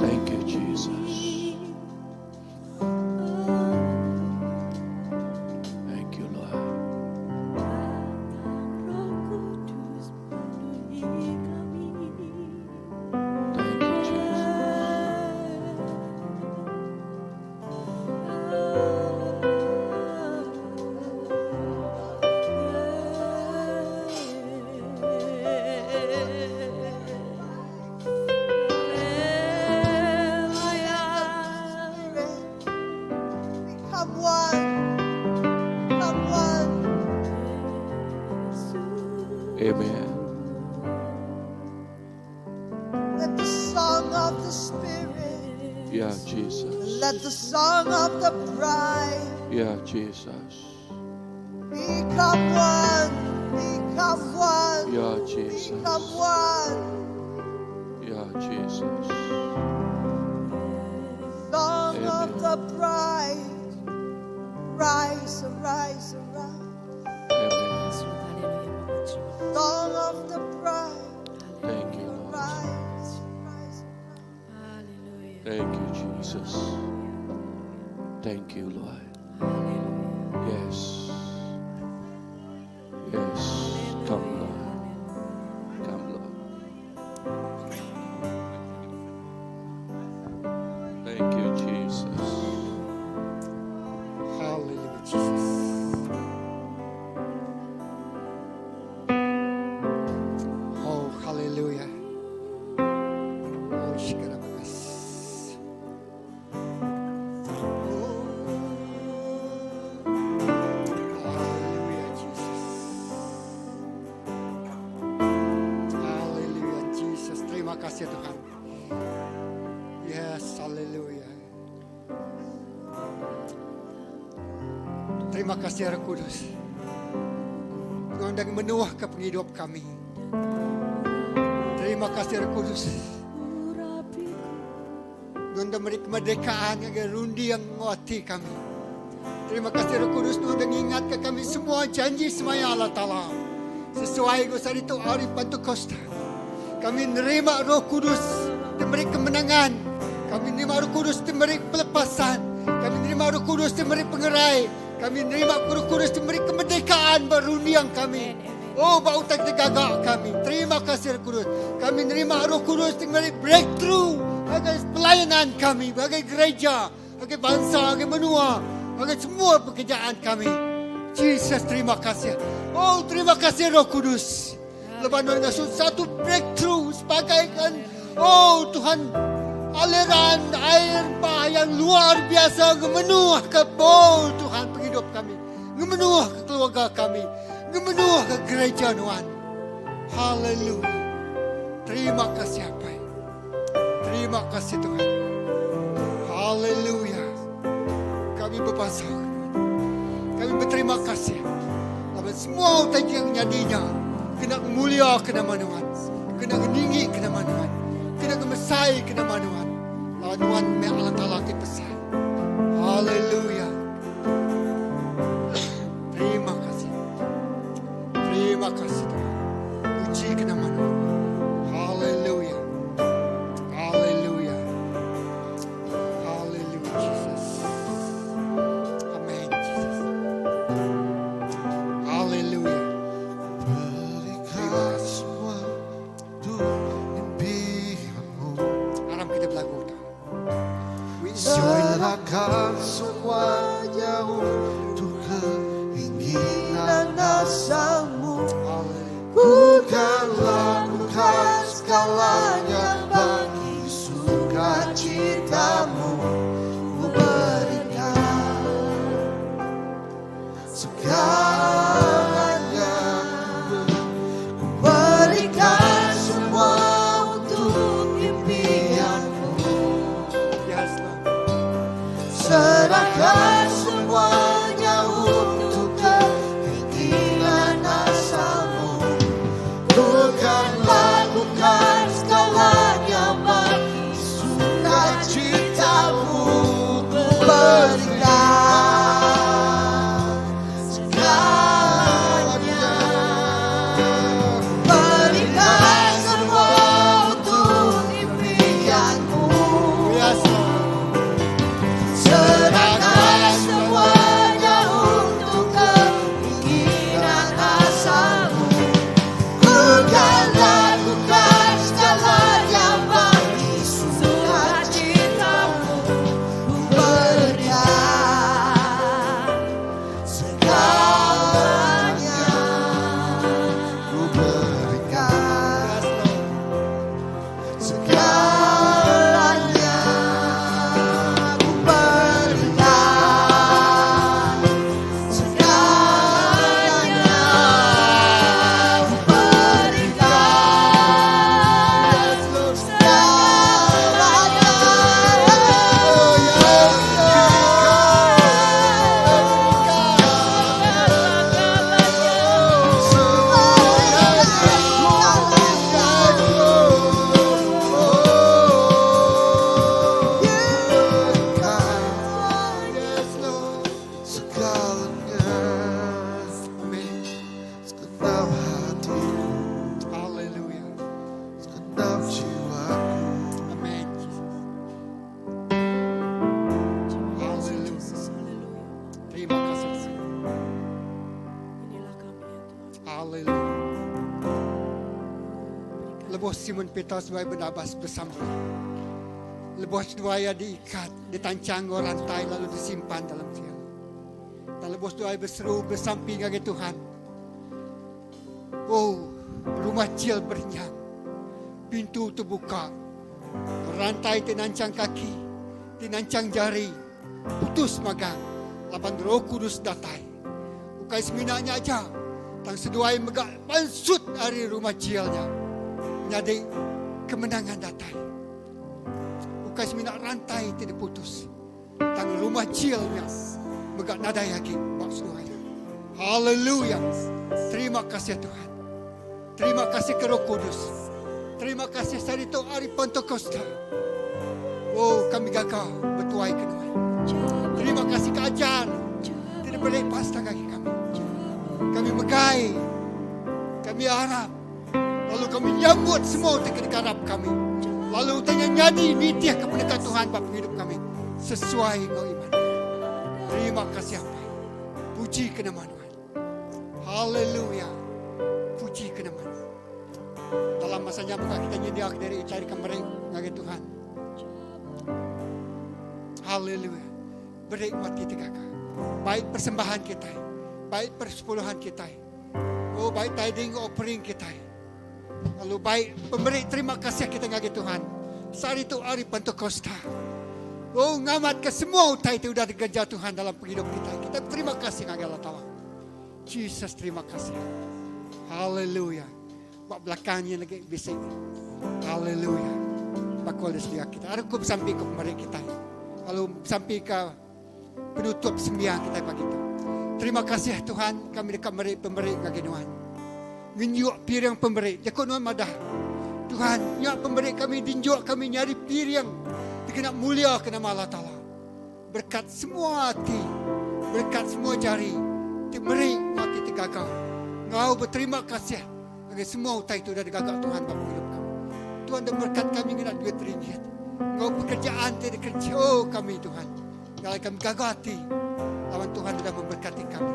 Thank you, Jesus. Thank you, Lord. Thank you, Jesus. Become one. Become one. Amen. Let the song of the Spirit, Yeah, Jesus. let the song of the bride Yeah, Jesus. become one. Become one. Yeah, Jesus. Become one. Yeah, Jesus. Song of Amen. the bride. Rise, arise, arise. Amen. Song of the bride. Thank you, Lord. Rise, rise, Thank you, Jesus. Thank you, Lord. Yes. Yes. Come, Lord. Come, Lord. Thank you, Jesus. Hallelujah, Jesus. Oh, hallelujah. Oh, shikarabakas. Hallelujah, Jesus. Hallelujah, Jesus. Terima kasih Tuhan. Yes, hallelujah. Terima kasih Roh Kudus. Tuhan dan menuah ke penghidup kami. Terima kasih Roh Kudus. Tuhan dah beri kemerdekaan agar rundi yang menguati kami. Terima kasih Roh Kudus Tuhan dah ingat ke kami semua janji semaya Allah Ta'ala. Sesuai dengan hari itu hari Pentekosta. Kami nerima Roh Kudus dan beri kemenangan. Kami nerima Roh Kudus ti meri pelepasan. Kami nerima Roh Kudus ti meri pengerai. Kami nerima Roh Kudus ti meri kemerdekaan ba runding kami. Oh, ba utai ti gaga kami. Terima kasih Roh Kudus. Kami nerima Roh Kudus ti meri breakthrough ngagai pelayanan kami, ngagai gereja, ngagai bansa, ngagai menua, ngagai semua pekerjaan kami. Jesus, terima kasih. Oh, terima kasih Roh Kudus. Lepas Nuan ngasuh satu breakthrough sebagai kan Oh Tuhan aliran air bah yang luar biasa ngemenuh ke bol Tuhan penghidup kami ngemenuh ke keluarga kami ngemenuh ke gereja Nuan. Haleluya. Terima kasih Apai. Terima kasih Tuhan. Haleluya. Kami berbahasa Kami berterima kasih. Laban semua utai yang nyadinya kena mulia ke nama Tuhan. Kena ngeninggi ke nama Tuhan. Kena ngemesai ke nama Tuhan. Lawan Tuhan me Allah Taala ti besar. Haleluya. Terima kasih. Terima kasih Tuhan. Puji ke nama Tuhan. Haleluya. Haleluya. Haleluya Jesus. Amen Jesus. Haleluya. Berikan semua untuk impianmu. Aram kita berlagu Tuhan. We enjoy Serahkan semuanya untuk keinginan asalmu. Haleluya. Ku kan lakukan segalanya bagi sukacitamu. Ku berikan segalanya. Ku berikan semua untuk impianmu. Yes Lord. Serahkan semuanya untuk keinginan asalmu. Ku kan lakukan segalanya bagi sukacitamu. Ku berikan segalanya. Berikan semua untuk impianmu. Yes Lord. Serahkan semuanya untuk keinginan asalmu. Ku kan lakukan segalanya bagi sukacitamu. Ku berikan segalanya. Ku berikan Yes Lord. segalanya. Ku berikan segalanya. Ku berikan segalanya. Oh yes. Yes Lord. Segalanya, Amen. segenap hatiku, Haleluya. segenap jiwaku. Amen. Jesus. Haleluya. Terima kasih. Tuhan. Inilah kami ya Tuhan. Haleluya. Lebuh Simon Peter sebagai Barnabas bersama. Lebuh seduai diikat, ditancang rantai lalu disimpan dalam sel. Dan lebuh seduai berseru bersampi ngagai Tuhan. Oh, rumah jil berenyang. Pintu terbuka. Rantai tinancang kaki, tinancang jari. Putus magang. Laban Roh Kudus datai. Bukan seminanya aja. Tang seduai megak pansut dari rumah jilnya. Jadi kemenangan datai. Bukan semina rantai tidak putus. Tang rumah jilnya megak nadai lagi bak seduai. Haleluya. Terima kasih Tuhan. Terima kasih ke Roh Kudus. Terima kasih Sarito hari Pentekosta. Oh, kami gagal bertuai ke Tuhan. Terima kasih ke ajar. Tidak boleh lepas kaki kami. Kami megai. Kami harap. Lalu kami nyambut semua yang diharap kami. Lalu utai nya nyadi nitihka peneka Tuhan ba pengidup kami sesuai enggau iman. Terima kasih Apai. Puji ke nama Nuan. Haleluya. Puji ke nama Nuan. Dalam masa nya mega kita nyedia ke diri cari ke meri ngagai Tuhan. Haleluya. Beri mati tegaka. Baik persembahan kita, baik persepuluhan kita. Oh, baik tithing offering kita. Lalu baik pemberi terima kasih kita ngagai Tuhan. Sehari tu hari Pentekosta. Oh, ngamat ke semua utai ti udah dikerja Tuhan dalam penghidup kita. Kita terima kasih ngagai Allah Taala. Jesus terima kasih. Haleluya. Ba belakangnya lagi bisi. Haleluya. Bakul di sedia kita. Aku besampi ke pemeri kita. Lalu besampi ke penutup sembiang kita pagi tu. Terima kasih Tuhan kami deka meri pemeri ngagai Nuan. Ngenjuk piring pemeri. Jaku Nuan madah. Tuhan, nya pemeri kami dinjuk kami nyadi piring dikena mulia ke nama Allah Taala. Berkat semua ati, berkat semua jari ti meri enggau ti tegaga. Enggau beterima kasih ngagai semua utai ti udah digaga Tuhan ba pengidup kami. Tuhan dah berkat kami ngena duit ringgit enggau pekerjaan ti dikereja kami Tuhan. Jalai kami gaga ati laban Tuhan udah memberkati kami.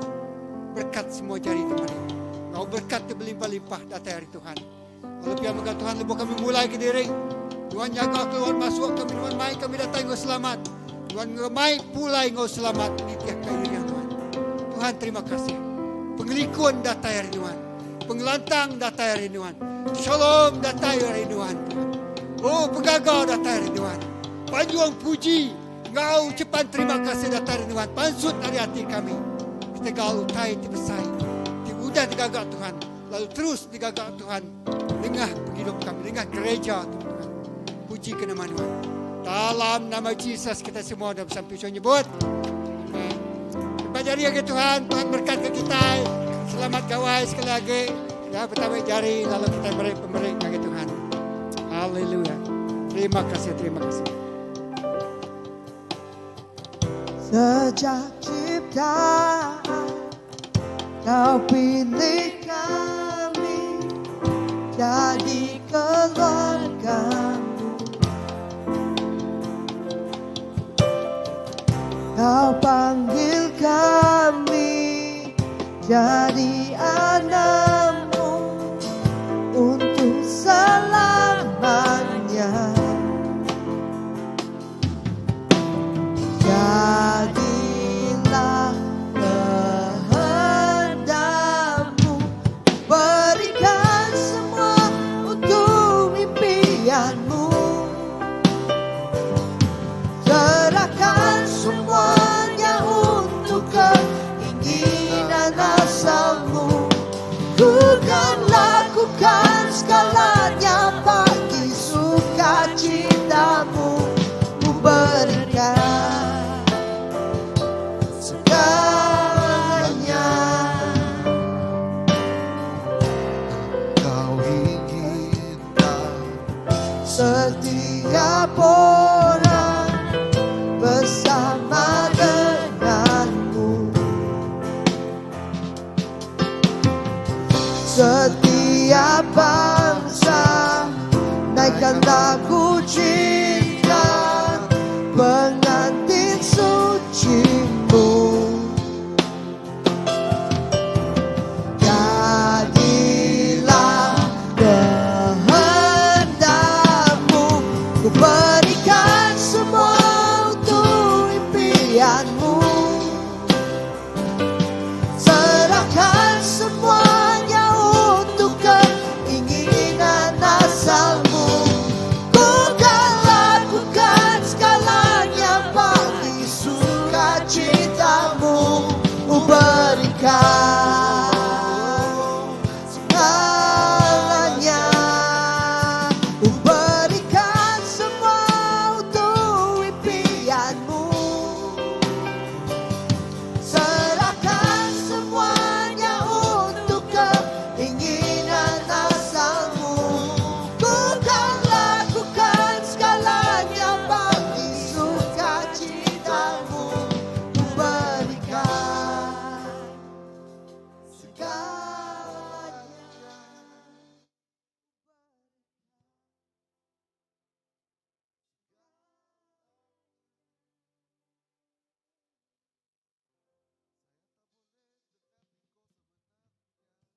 Berkat semua jari ti meri enggau berkat ti belimpah-limpah datai ari Tuhan. Lalu pia mega Tuhan lebuh kami mulai ke diri, Tuhan nyaga keluar masuk kami, Tuhan mai kami datai enggau selamat. Tuhan ngemai pulai enggau selamat nitih ke iring Tuhan. Tuhan terima kasih. Pengelikun datai ari Tuhan. Pengelantang datai ari Nuan. Shalom datai ari Nuan, Tuhan. Oh, pengaga datai ari Nuan. Panjung puji enggau ucapan terima kasih datai ari Nuan. Pansut ari ati kami. Ketegal utai ti besai ti udah digaga Tuhan lalu terus digaga Tuhan nengah pengidup kami, nengah gereja tu Tuhan. Puji ke nama Nuan. Dalam nama Jesus kita semua dah besampi nyebut. Amen. Terima jari lagi Tuhan, Tuhan berkat ke kita. Selamat gawai sekali lagi. Ya, pertama jari lalu kita beri pemberi bagi Tuhan. Haleluya. Terima kasih, terima kasih. Sejak ciptaan Kau pilih kami Jadi keluargamu Kau panggil kami Jadi anakmu Untuk selamanya Jadilah kehendakmu Berikan semua untuk impianmu Serahkan semuanya untuk keinginan asalmu Ku kan lakukan segalanya bagi sukacitamu Ku berikan segalanya Kau inginkan Setiap orang bersama denganmu Setiap bangsa naikkan lagu cinta.